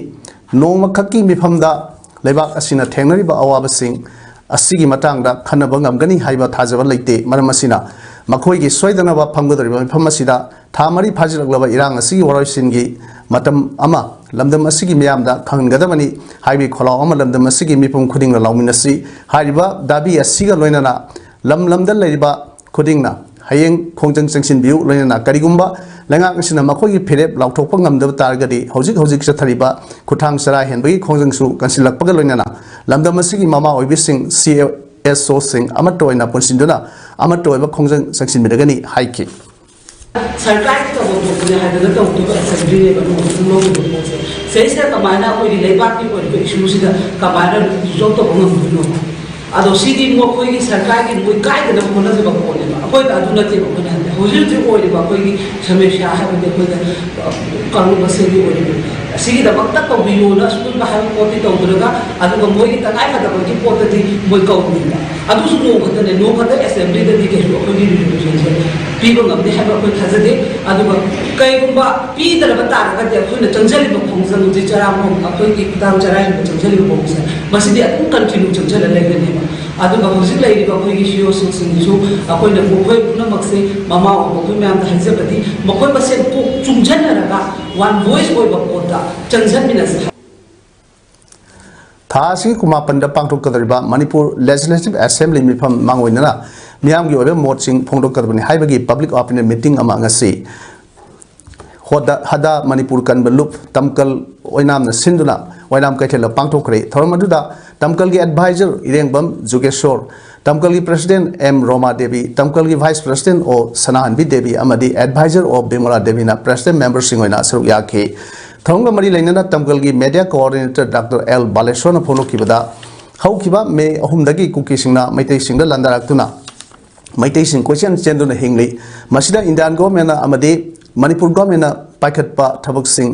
ꯅꯣꯡꯃꯈꯛꯀꯤ ꯃꯤꯐꯝꯗ ꯂꯩꯕꯥꯛ ꯑꯁꯤꯅ ꯊꯦꯡꯅꯔꯤꯕ ꯑꯋꯥꯕꯁꯤꯡ ꯑꯁꯤꯒꯤ ꯃꯇꯥꯡꯗ ꯈꯟꯅꯕ ꯉꯝꯒꯅꯤ ꯍꯥꯏꯕ ꯊꯥꯖꯕ ꯂꯩꯇꯦ꯫ ꯃꯔꯝ ꯑꯁꯤꯅ ꯃꯈꯣꯏꯒꯤ ꯁꯣꯏꯗꯅꯕ ꯐꯝꯒꯗꯧꯔꯤꯕ ꯃꯤꯐꯝ ꯑꯁꯤꯗ ꯊꯥ ꯃꯔꯤ ꯐꯥꯖꯤꯜꯂꯛꯂꯕ ꯏꯔꯥꯡ ꯑꯁꯤꯒꯤ ꯋꯥꯔꯣꯏꯁꯤꯟꯒꯤ ꯃꯇꯝ ꯑꯃ ꯂꯝꯗꯝ ꯑꯁꯤꯒꯤ ꯃꯤꯌꯥꯝꯗ ꯈꯪꯍꯟꯒꯗꯕꯅꯤ ꯍꯥꯏꯕꯒꯤ ꯈꯣꯜꯂꯥꯎ ꯑꯃ ꯂꯝꯗꯝ ꯑꯁꯤꯒꯤ ꯃꯤꯄꯨꯝ ꯈꯨꯗꯤꯡꯅ ꯂꯥꯎꯃꯤꯟꯅꯁꯤ꯫ ꯍꯥꯏꯔꯤꯕ ꯗꯥꯕꯤ ꯑꯁꯤꯒ ꯂꯣꯏꯅꯅ ꯂꯝ ꯂꯝꯗ ꯂꯩꯔꯤꯕ ꯈꯨꯗꯤꯡꯅ ꯍꯌꯦꯡ ꯈꯣꯡꯖꯪ ꯆꯪꯁꯤꯟꯕꯤꯌꯨ꯫ ꯂꯣꯏꯅꯅ ꯀꯔꯤꯒꯨꯝꯕ ꯂꯩꯉꯥꯛ ꯑꯁꯤꯅ ꯃꯈꯣꯏꯒꯤ ꯐꯤꯔꯦꯞ ꯂꯥꯎꯊꯣꯛꯄ ꯉꯝꯗꯕ ꯇꯥꯔꯒꯗꯤ ꯍꯧꯖꯤꯛ ꯍꯧꯖꯤꯛ ꯆꯠꯊꯔꯤꯕ ꯈꯨꯠꯊꯥꯡ ꯆꯔꯥ ꯍꯦꯟꯕꯒꯤ ꯈꯣꯡꯖꯪꯁꯨ ꯀꯟꯁꯤꯜꯂꯛꯄꯒ ꯂꯣꯏꯅꯅ ꯂꯝꯗꯝ ꯑꯁꯤꯒꯤ ꯃꯃꯥ ꯑꯣꯏꯕꯤꯁꯤꯡ, ꯁꯤ ꯑꯦꯁ ꯑꯣꯁꯤꯡ ꯑꯃꯠꯇ ꯑꯣꯏꯅ ꯄꯨꯟꯁꯤꯟꯗꯨꯅ ꯑꯃꯠꯇ ꯑꯣꯏꯕ ꯈꯣꯡꯖꯪ ꯆꯪꯁꯤꯟꯃꯤꯟꯅꯒꯅꯤ ꯍꯥꯏꯈꯤ꯫ ꯁꯔꯀꯥꯔꯒꯤ ꯇꯧꯐꯝ ꯊꯣꯛꯄꯅꯦ ꯍꯥꯏꯗꯅ ꯇꯧꯗꯣꯏꯕ assemblyꯅꯦꯕ ꯂꯧꯗꯣꯏꯕ ꯄꯣꯠꯁꯦ꯫ ꯁꯤꯗꯩꯁꯤꯗ ꯀꯃꯥꯏꯅ ꯑꯩꯈꯣꯏꯒꯤ ꯂꯩꯕꯥꯛꯀꯤ ꯑꯣꯏꯔꯤꯕ issueꯁꯤꯗ ꯀꯃꯥꯏꯅ resolve ꯇꯧꯕ ꯉꯝꯗꯣꯏꯅꯣ? ꯑꯗꯣ ꯁꯤꯗꯤ ꯃꯈꯣꯏꯒꯤ ꯁꯔꯀꯥꯔꯒꯤ ꯃꯣꯏ ꯀꯥꯏꯗꯅꯕ ꯍꯣꯠꯅꯖꯕ ꯄꯣꯠꯅꯦꯕ꯫ ꯑꯩꯈꯣꯏꯅ ꯑꯗꯨ ꯅꯠꯇꯦꯕ ꯑꯩꯈꯣꯏꯅ ꯍꯥꯏꯕꯗꯤ ꯍꯧꯖꯤꯛ ꯍꯧꯖꯤꯛ ꯑꯣꯏꯔꯤꯕ ꯑꯩꯈꯣꯏꯒꯤ ꯁꯃꯁ꯭ꯌꯥ ꯍꯥꯏꯕꯗꯤ ꯑꯩꯈꯣꯏꯗ, ꯑ, ꯀꯥꯡꯂꯨꯞ ꯃꯁꯦꯜꯒꯤ ꯑꯣꯏꯔꯤꯕ ꯑꯁꯤꯒꯤꯗꯃꯛꯇ ꯇꯧꯕꯤꯌꯣꯅ ꯑꯁꯨꯝꯕ ꯍꯥꯏꯕ ꯄꯣꯠꯇꯤ ꯇꯧꯗ꯭ꯔꯒ, ꯑꯗꯨꯒ ꯃꯣꯏꯒꯤ ꯇꯉꯥꯏ ꯐꯗꯕꯒꯤ ꯄꯣꯠꯇꯗꯤ ꯃꯣꯏ ꯀꯧꯕꯅꯦꯕ꯫ ꯑꯗꯨꯁꯨ ꯅꯣꯡ ꯈꯛꯇꯅꯦ, ꯅꯣꯡ ꯈꯛꯇ assemblyꯗꯗꯤ ꯀꯩꯁꯨ ꯑꯩꯈꯣꯏꯒꯤ resolutionꯁꯦ ꯄꯤꯕ ꯉꯝꯗꯦ ꯍꯥꯏꯕ ꯑꯩꯈꯣꯏ ꯊꯥꯖꯗꯦ꯫ ꯑꯗꯨꯒ ꯀꯩꯒꯨꯝꯕ ꯄꯤꯗ꯭ꯔꯕ ꯇꯥꯔꯒꯗꯤ ꯑꯩꯈꯣꯏꯅ ꯆꯪꯖꯔꯤꯕ ꯈꯣꯡꯖꯪꯁꯤ ꯆꯔꯥꯡꯐꯝ, ꯑꯩꯈꯣꯏꯒꯤ ꯈꯨꯗꯥꯡ ꯆꯔꯥꯏꯕ ꯆꯪꯖꯔꯤꯕ ꯈꯣꯡꯖꯪ ꯃꯁꯤꯗꯤ ꯑꯗꯨꯝ continue ꯆꯪꯁꯤꯜꯂ ꯂꯩꯒꯅꯦꯕ꯫ ꯑꯗꯨꯒ ꯍꯧꯖꯤꯛ ꯂꯩꯔꯤꯕ ꯑꯩꯈꯣꯏꯒꯤ ꯁꯤ ꯏ ꯑꯣꯁꯤꯡꯁꯤꯁꯨ ꯑꯩꯈꯣꯏꯅ ꯃꯈꯣꯏ ꯄꯨꯝꯅꯃꯛꯁꯦ ꯃꯃꯥ ꯑꯣꯏꯕ ꯑꯩꯈꯣꯏ ꯃꯌꯥꯝꯗ ꯍꯥꯏꯖꯕꯗꯤ ꯃꯈꯣꯏ ꯃꯁꯦꯟ ꯀꯣꯛ ꯆꯨꯡꯁꯤꯟꯅꯔꯒ one voice ꯑꯣꯏꯕ ꯄꯣꯠꯇ ꯆꯪꯁꯤꯟꯃꯤꯟꯅꯁꯤ꯫ ꯊꯥ ꯑꯁꯤꯒꯤ ꯀꯨꯟꯃꯥꯄꯟꯗ ꯄꯥꯡꯊꯣꯛꯀꯗꯧꯔꯤꯕ ꯃꯅꯤꯄꯨꯔ Legislative Assembly ꯃꯤꯐꯝ ꯃꯥꯡꯑꯣꯏꯅꯅ ꯃꯤꯌꯥꯝꯒꯤ ꯑꯣꯏꯕ ꯃꯣꯠꯁꯤꯡ ꯐꯣꯡꯗꯣꯛꯀꯗꯕꯅꯤ ꯍꯥꯏꯕꯒꯤ public opinion meeting ꯑꯃ ꯉꯁꯤ ꯍꯣꯗ ꯍꯗꯥ ꯃꯅꯤꯄꯨꯔ ꯀꯟꯕ ꯂꯨꯞ ꯇꯝꯀꯜ ꯑꯣꯏꯅꯥꯝꯅ ꯁꯤꯟꯗꯨꯅ ꯑꯣꯏꯅꯥꯝ ꯀꯩꯊꯦꯜꯗ ꯄꯥꯡꯊꯣꯛꯈ꯭ꯔꯦ꯫ ꯊꯧꯔꯝ ꯑꯗꯨꯗ ꯇꯝꯀꯜꯒꯤ ꯑꯦꯗꯚꯥꯏꯖꯔ ꯏꯔꯦꯡꯕꯝ ꯖꯨꯒꯦꯁꯣꯔ, ꯇꯝꯀꯜꯒꯤ ꯄ꯭ꯔꯦꯁꯤꯗꯦꯟꯠ ꯑꯦꯝ ꯔꯣꯃꯥ ꯗꯦꯕꯤ, ꯇꯝꯀꯜꯒꯤ vice president O Sanahanbi Devi ꯑꯃꯗꯤ ꯑꯦꯗꯚꯥꯏꯖꯔ ꯑꯣ ꯕꯤꯃꯂꯥ ꯗꯦꯕꯤꯅ ꯄ꯭ꯔꯦꯁꯤꯗꯦꯟꯠ ꯃꯦꯝꯕꯔꯁꯤꯡ ꯑꯣꯏꯅ ꯁꯔꯨꯛ ꯌꯥꯈꯤ꯫ ꯊꯧꯔꯝꯒ ꯃꯔꯤ ꯂꯩꯅꯅ ꯇꯝꯀꯜꯒꯤ ꯃꯦꯗꯤꯌꯥ ꯀꯣꯑꯣꯔꯗꯤꯅꯦꯇꯔ ꯗꯥꯛꯇꯔ ꯑꯦꯜ ꯕꯥꯂꯦꯁꯣꯔꯅ ꯐꯣꯡꯗꯣꯛꯈꯤꯕꯗ, ꯍꯧꯈꯤꯕ ꯃꯦ ꯑꯍꯨꯝꯗꯒꯤ ꯀꯨꯀꯤꯁꯤꯡꯅ ꯃꯩꯇꯩꯁꯤꯡꯗ ꯂꯥꯟꯗꯥꯔꯛꯇꯨꯅ ꯃꯩꯇꯩꯁꯤꯡ ꯀꯣꯏꯆꯦꯟ ꯆꯦꯟꯗꯨꯅ ꯍꯤꯡꯂꯤ꯫ ꯃꯁꯤꯗ ꯏꯟꯗꯤꯌꯥꯟ ꯒꯣꯔꯃꯦꯟꯅ ꯑꯃꯗꯤ ꯃꯅꯤꯄꯨꯔ ꯒꯣꯔꯃꯦꯟꯅ ꯄꯥꯏꯈꯠꯄ ꯊꯕꯛꯁꯤꯡ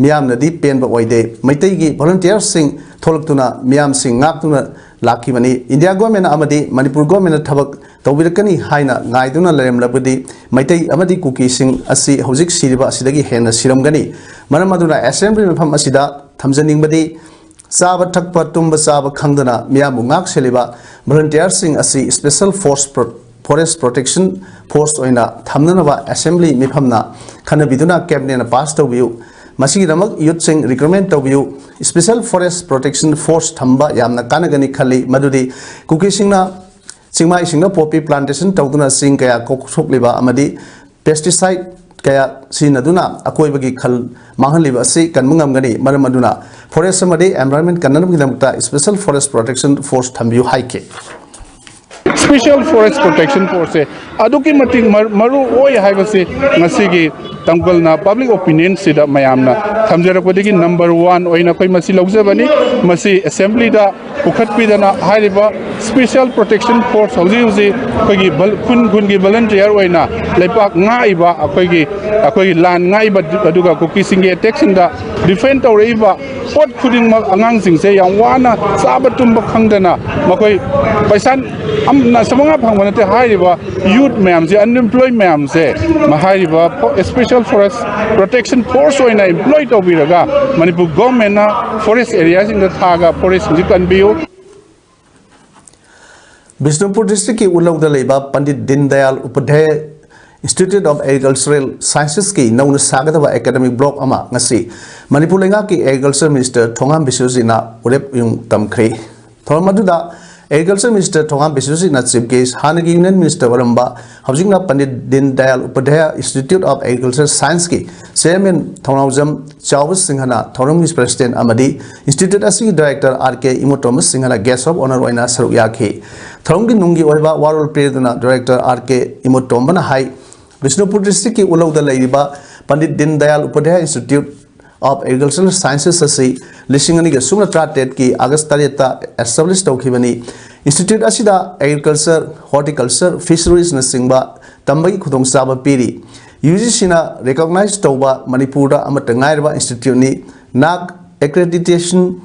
ꯃꯤꯌꯥꯝꯅꯗꯤ ꯄꯦꯟꯕ ꯑꯣꯏꯗꯦ꯫ ꯃꯩꯇꯩꯒꯤ ꯚꯣꯂꯨꯟꯇꯤꯌꯔꯁꯤꯡ ꯊꯣꯛꯂꯛꯇꯨꯅ ꯃꯤꯌꯥꯝꯁꯤꯡ ꯉꯥꯛꯇꯨꯅ ꯂꯥꯛꯈꯤꯕꯅꯤ꯫ ꯏꯟꯗꯤꯌꯥ ꯒꯣꯔꯃꯦꯟꯅ ꯑꯃꯗꯤ ꯃꯅꯤꯄꯨꯔ ꯒꯣꯔꯃꯦꯟꯅ ꯊꯕꯛ ꯇꯧꯕꯤꯔꯛꯀꯅꯤ ꯍꯥꯏꯅ ꯉꯥꯏꯗꯨꯅ ꯂꯩꯔꯝꯂꯕꯗꯤ ꯃꯩꯇꯩ ꯑꯃꯗꯤ ꯀꯨꯀꯤꯁꯤꯡ ꯑꯁꯤ ꯍꯧꯖꯤꯛ ꯁꯤꯔꯤꯕ ꯑꯁꯤꯗꯒꯤ ꯍꯦꯟꯅ ꯁꯤꯔꯝꯒꯅꯤ꯫ ꯃꯔꯝ ꯑꯗꯨꯅ ꯑꯦꯁꯦꯝꯕ꯭ꯂꯤ ꯃꯐꯝ ꯑꯁꯤꯗ ꯊꯝꯖꯅꯤꯡꯕꯗꯤ ꯆꯥꯕ ꯊꯛꯄ, ꯇꯨꯝꯕ ꯆꯥꯕ ꯈꯪꯗꯅ ꯃꯤꯌꯥꯝꯕꯨ ꯉꯥꯛ ꯁꯦꯜꯂꯤꯕ ꯚꯣꯂꯨꯟꯇꯤꯌꯔꯁꯤꯡ ꯑꯁꯤ special force pro-, forest protection force ꯑꯣꯏꯅ ꯊꯝꯅꯅꯕ ꯑꯦꯁꯦꯝꯕ꯭ꯂꯤ ꯃꯤꯐꯝꯅ ꯈꯟꯅꯕꯤꯗꯨꯅ ꯀꯦꯕꯤꯅꯦꯠꯅ ꯄꯥꯁ ꯇꯧꯕꯤꯌꯨ꯫ ꯃꯁꯤꯒꯤꯗꯃꯛ ꯌꯨꯠꯁꯤꯡ ꯔꯤꯀ꯭ꯔꯨꯠꯃꯦꯟ ꯇꯧꯕꯤꯌꯨ꯫ ꯁ꯭ꯄꯦꯁꯦꯜ ꯐꯣꯔꯦꯁ ꯄ꯭ꯔꯣꯇꯦꯛꯁꯟ ꯐꯣꯔꯁ ꯊꯝꯕ ꯌꯥꯝꯅ ꯀꯥꯟꯅꯒꯅꯤ ꯈꯜꯂꯤ, ꯃꯗꯨꯗꯤ ꯀꯨꯀꯤꯁꯤꯡꯅ ꯆꯤꯡꯃꯥꯏꯁꯤꯡꯗ ꯄꯣꯄꯤ ꯄ꯭ꯂꯥꯟꯇꯦꯁꯟ ꯇꯧꯗꯨꯅ ꯆꯤꯡ ꯀꯌꯥ ꯀꯣꯛꯊꯣꯛꯂꯤꯕ ꯑꯃꯗꯤ ꯄꯦꯁꯇꯤꯁꯥꯏꯠ ꯀꯌꯥ ꯁꯤꯖꯤꯟꯅꯗꯨꯅ ꯑꯀꯣꯏꯕꯒꯤ ꯈꯜ ꯃꯥꯡꯍꯜꯂꯤꯕ ꯑꯁꯤ ꯀꯟꯕ ꯉꯝꯒꯅꯤ꯫ ꯃꯔꯝ ꯑꯗꯨꯅ ꯐꯣꯔꯦꯁ ꯑꯃꯗꯤ ꯑꯦꯟꯚꯥꯏꯔꯟꯃꯦꯟ ꯀꯟꯅꯅꯕꯒꯤꯗꯃꯛꯇ ꯁ꯭ꯄꯦꯁꯦꯜ ꯐꯣꯔꯦꯁ ꯄ꯭ꯔꯣꯇꯦꯛꯁꯟ ꯐꯣꯔꯁ ꯊꯝꯕꯤꯌꯨ ꯍꯥꯏꯈꯤ꯫ ꯁ꯭ꯄꯦꯁꯦꯜ ꯐꯣꯔꯦꯁ ꯄ꯭ꯔꯣꯇꯦꯛꯁꯟ ꯐꯣꯔꯁꯁꯦ ꯑꯗꯨꯛꯀꯤ ꯃꯇꯤꯛ ꯃꯔ-, ꯃꯔꯨ ꯑꯣꯏ ꯍꯥꯏꯕꯁꯤ ꯉꯁꯤꯒꯤ ꯇꯝꯀꯜꯅ ꯄꯕ꯭ꯂꯤꯛ ꯑꯣꯄꯤꯅꯤꯌꯟꯁꯤꯗ ꯃꯌꯥꯝꯅ ꯊꯝꯖꯔꯛꯄꯗꯒꯤ ꯅꯝꯕꯔ ꯋꯥꯟ ꯑꯣꯏꯅ ꯑꯩꯈꯣꯏ ꯃꯁꯤ ꯂꯧꯖꯕꯅꯤ꯫ ꯃꯁꯤ ꯑꯦꯁꯦꯝꯕ꯭ꯂꯤꯗ ꯄꯨꯈꯠꯄꯤꯗꯅ ꯍꯥꯏꯔꯤꯕ ꯁ꯭ꯄꯦꯁꯦꯜ ꯄ꯭ꯔꯣꯇꯦꯛꯁꯟ ꯐꯣꯔꯁ ꯍꯧꯖꯤꯛ ꯍꯧꯖꯤꯛ ꯑꯩꯈꯣꯏꯒꯤ ꯚꯜ-, ꯈꯨꯟ ꯈꯨꯟꯒꯤ ꯚꯣꯂꯨꯟꯇꯤꯌꯔ ꯑꯣꯏꯅ ꯂꯩꯄꯥꯛ ꯉꯥꯛꯏꯕ, ꯑꯩꯈꯣꯏꯒꯤ, ꯑꯩꯈꯣꯏꯒꯤ ꯂꯥꯟ ꯉꯥꯛꯏꯕ, ꯑꯗꯨꯒ ꯀꯨꯀꯤꯁꯤꯡꯒꯤ ꯑꯦꯇꯦꯛꯁꯤꯡꯗ ꯗꯤꯐꯦꯟ ꯇꯧꯔꯛꯏꯕ ꯄꯣꯠ ꯈꯨꯗꯤꯡꯃꯛ ꯑꯉꯥꯡꯁꯤꯡꯁꯦ ꯌꯥꯝ ꯋꯥꯅ ꯆꯥꯕ ꯇꯨꯝꯕ ꯈꯪꯗꯅ ꯃꯈꯣꯏ ꯄꯩꯁꯥ ꯑꯝ-, ꯅ-, ꯆꯃꯉꯥ ꯐꯪꯕ ꯅꯠꯇꯦ ꯍꯥꯏꯔꯤꯕ ꯌꯨꯠ ꯃꯌꯥꯝꯁꯦ, ꯑꯟꯑꯦꯝꯄ꯭ꯂꯣꯏ ꯃꯌꯥꯝꯁꯦ, ꯃ-, ꯍꯥꯏꯔꯤꯕ ꯐꯣ-, ꯁ꯭ꯄꯦꯁꯦꯜ ꯐꯣꯔꯦꯁ ꯄ꯭ꯔꯣꯇꯦꯛꯁꯟ ꯐꯣꯔꯁ ꯑꯣꯏꯅ ꯑꯦꯝꯄ꯭ꯂꯣꯏ ꯇꯧꯕꯤꯔꯒ ꯃꯅꯤꯄꯨꯔ ꯒꯣꯔꯃꯦꯟꯅ ꯐꯣꯔꯦꯁ ꯑꯦꯔꯤꯌꯥꯁꯤꯡꯗ ꯊꯥꯒ ꯐꯣꯔꯦꯁꯁꯤꯡꯁꯤ ꯀꯟꯕꯤꯌꯨ꯫ ꯕꯤꯁꯅꯨꯄꯨꯔ ꯗꯤꯁꯇ꯭ꯔꯤꯛꯀꯤ ꯎꯠꯂꯧꯗ ꯂꯩꯕ Pandit Deen Dayal Upadhyay institute of agricultural ꯁꯥꯏꯟꯁꯦꯁꯀꯤ ꯅꯧꯅ ꯁꯥꯒꯗꯕ ꯑꯦꯀꯥꯗꯃꯤꯛ ꯕ꯭ꯂꯣꯛ ꯑꯃ ꯉꯁꯤ ꯃꯅꯤꯄꯨꯔ ꯂꯩꯉꯥꯛꯀꯤ ꯑꯦꯒ꯭ꯔꯤꯀꯜꯆꯔ ꯃꯤꯅꯤꯁꯇꯔ ꯊꯣꯉꯥꯝ ꯕꯤꯁ꯭ꯋꯖꯤꯠꯅ ꯋꯥꯔꯦꯞ ꯌꯨꯡ ꯇꯝꯈ꯭ꯔꯦ꯫ ꯊꯧꯔꯝ ꯑꯗꯨꯗ Agriculture Minister ꯊꯧꯉꯥꯝ ꯕꯤꯁ꯭ꯋꯖꯤꯠꯅ Chief Guest, ꯍꯥꯟꯅꯒꯤ Union Minister ꯑꯣꯏꯔꯝꯕ, ꯍꯧꯖꯤꯛꯅ Pandit Deen Dayal Upadhyay Institute of Agriculture Science ꯀꯤ Chairman ꯊꯧꯅꯥꯎꯖꯝ ꯆꯥꯎꯕ ꯁꯤꯡꯍꯅ ꯊꯧꯔꯝꯒꯤ President ꯑꯃꯗꯤ Institute ꯑꯁꯤꯒꯤ Director R K ꯏꯃꯣꯇꯣꯝꯕ ꯁꯤꯡꯍꯅ Guest of Honour ꯑꯣꯏꯅ ꯁꯔꯨꯛ ꯌꯥꯈꯤ꯫ ꯊꯧꯔꯝꯒꯤ ꯅꯨꯡꯒꯤ ꯑꯣꯏꯕ ꯋꯥꯔꯣꯜ ꯄꯤꯔꯗꯨꯅ Director R K ꯏꯃꯣꯇꯣꯝꯕꯅ ꯍꯥꯏ, ꯕꯤꯁꯅꯨꯄꯨꯔ district ꯀꯤ ꯎꯂꯧꯗ ꯂꯩꯔꯤꯕ Pandit Deen Dayal Upadhyay Institute of Agricultural Sciences ꯑꯁꯤ ꯂꯤꯁꯤꯡ ꯑꯅꯤꯒ ꯁꯨꯞꯅ ꯇꯔꯥꯇꯔꯦꯠꯀꯤ August ꯇꯔꯦꯠꯇ establish ꯇꯧꯈꯤꯕꯅꯤ꯫ Institute ꯑꯁꯤꯗ Agriculture, Horticulture, Fisheries ꯅꯆꯤꯡꯕ ꯇꯝꯕꯒꯤ ꯈꯨꯗꯣꯡꯆꯥꯕ ꯄꯤꯔꯤ꯫ UGC ꯅ recognise ꯇꯧꯕ ꯃꯅꯤꯄꯨꯔꯗ ꯑꯃꯠꯇ ꯉꯥꯏꯔꯕ institute ꯅꯤ꯫ NAAC accreditation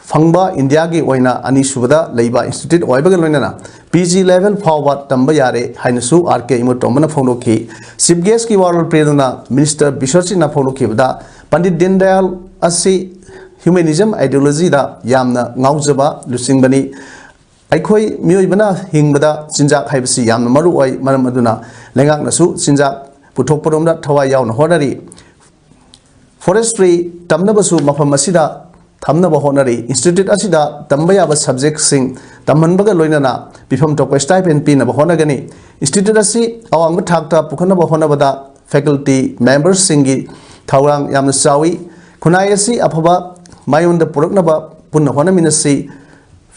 ꯐꯪꯕ ꯏꯟꯗꯤꯌꯥꯒꯤ ꯑꯣꯏꯅ ꯑꯅꯤꯁꯨꯕꯗ ꯂꯩꯕ institute ꯑꯣꯏꯕꯒ ꯂꯣꯏꯅꯅ P G level ꯐꯥꯎꯕ ꯇꯝꯕ ꯌꯥꯔꯦ ꯍꯥꯏꯅꯁꯨ R K ꯏꯃꯣꯇꯣꯝꯕꯅ ꯐꯣꯡꯗꯣꯛꯈꯤ꯫ Chief Guest ꯀꯤ ꯋꯥꯔꯣꯜ ꯄꯤꯗꯨꯅ Minister ꯕꯤꯁ꯭ꯋꯖꯤꯠꯅ ꯐꯣꯡꯗꯣꯛꯈꯤꯕꯗ, ꯄꯟꯗꯤꯠ ꯗꯤꯟ ꯗꯌꯥꯜ ꯑꯁꯤ humanism ideology ꯗ ꯌꯥꯝꯅ ꯉꯥꯎꯖꯕ ꯂꯨꯆꯤꯡꯕꯅꯤ꯫ ꯑꯩꯈꯣꯏ ꯃꯤꯑꯣꯏꯕꯅ ꯍꯤꯡꯕꯗ ꯆꯤꯟꯖꯥꯛ ꯍꯥꯏꯕꯁꯤ ꯌꯥꯝꯅ ꯃꯔꯨ ꯑꯣꯏ, ꯃꯔꯝ ꯑꯗꯨꯅ ꯂꯩꯉꯥꯛꯅꯁꯨ ꯆꯤꯟꯖꯥꯛ ꯄꯨꯊꯣꯛꯄꯔꯣꯝꯗ ꯊꯋꯥꯏ ꯌꯥꯎꯅ ꯍꯣꯠꯅꯔꯤ꯫ Forestry ꯇꯝꯅꯕꯁꯨ ꯃꯐꯝ ꯑꯁꯤꯗ ꯊꯝꯅꯕ ꯍꯣꯠꯅꯔꯤ꯫ Institute ꯑꯁꯤꯗ ꯇꯝꯕ ꯌꯥꯕ subject ꯁꯤꯡ ꯇꯝꯍꯟꯕꯒ ꯂꯣꯏꯅꯅ ꯄꯤꯐꯝ ꯊꯣꯛꯄ stipend ꯄꯤꯅꯕ ꯍꯣꯠꯅꯒꯅꯤ꯫ Institute ꯑꯁꯤ ꯑꯋꯥꯡꯕ ꯊꯥꯛꯇ ꯄꯨꯈꯠꯅꯕ ꯍꯣꯠꯅꯕꯗ faculty member ꯁꯤꯡꯒꯤ ꯊꯧꯗꯥꯡ ꯌꯥꯝꯅ ꯆꯥꯎꯏ꯫ ꯈꯨꯟꯅꯥꯏ ꯑꯁꯤ ꯑꯐꯕ ꯃꯥꯏꯑꯣꯟꯗ ꯄꯨꯔꯛꯅꯕ ꯄꯨꯟꯅ ꯍꯣꯠꯅꯃꯤꯟꯅꯁꯤ꯫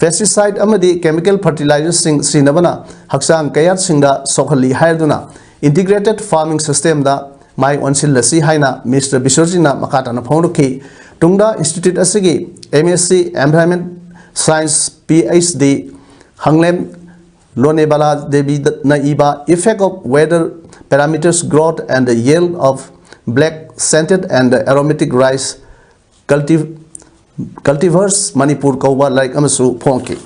Pesticide ꯑꯃꯗꯤ chemical fertilizer ꯁꯤꯡ ꯁꯤꯖꯤꯟꯅꯕꯅ ꯍꯛꯆꯥꯡ ꯀꯌꯥꯠꯁꯤꯡꯗ ꯁꯣꯛꯍꯜꯂꯤ ꯍꯥꯏꯗꯨꯅ Integrated Farming System ꯗ ꯃꯥꯏ ꯑꯣꯟꯁꯤꯜꯂꯁꯤ ꯍꯥꯏꯅ Minister ꯕꯤꯁ꯭ꯋꯖꯤꯠꯅ ꯃꯈꯥ ꯇꯥꯅ ꯐꯣꯡꯗꯣꯛꯈꯤ꯫ ꯇꯨꯡꯗ Institute ꯑꯁꯤꯒꯤ M S c Environment Science P H D ꯍꯪꯂꯦꯝ ꯂꯣꯅꯦꯕꯂꯥ ꯗꯦꯕꯤꯅ ꯏꯕ Effect of Weather Parameters, Growth and the Yield of Black Scented and Aromatic Rice Cultiv-, Cultivars Manipur ꯀꯧꯕ ꯂꯥꯏꯔꯤꯛ ꯑꯃꯁꯨ ꯐꯣꯡꯈꯤ꯫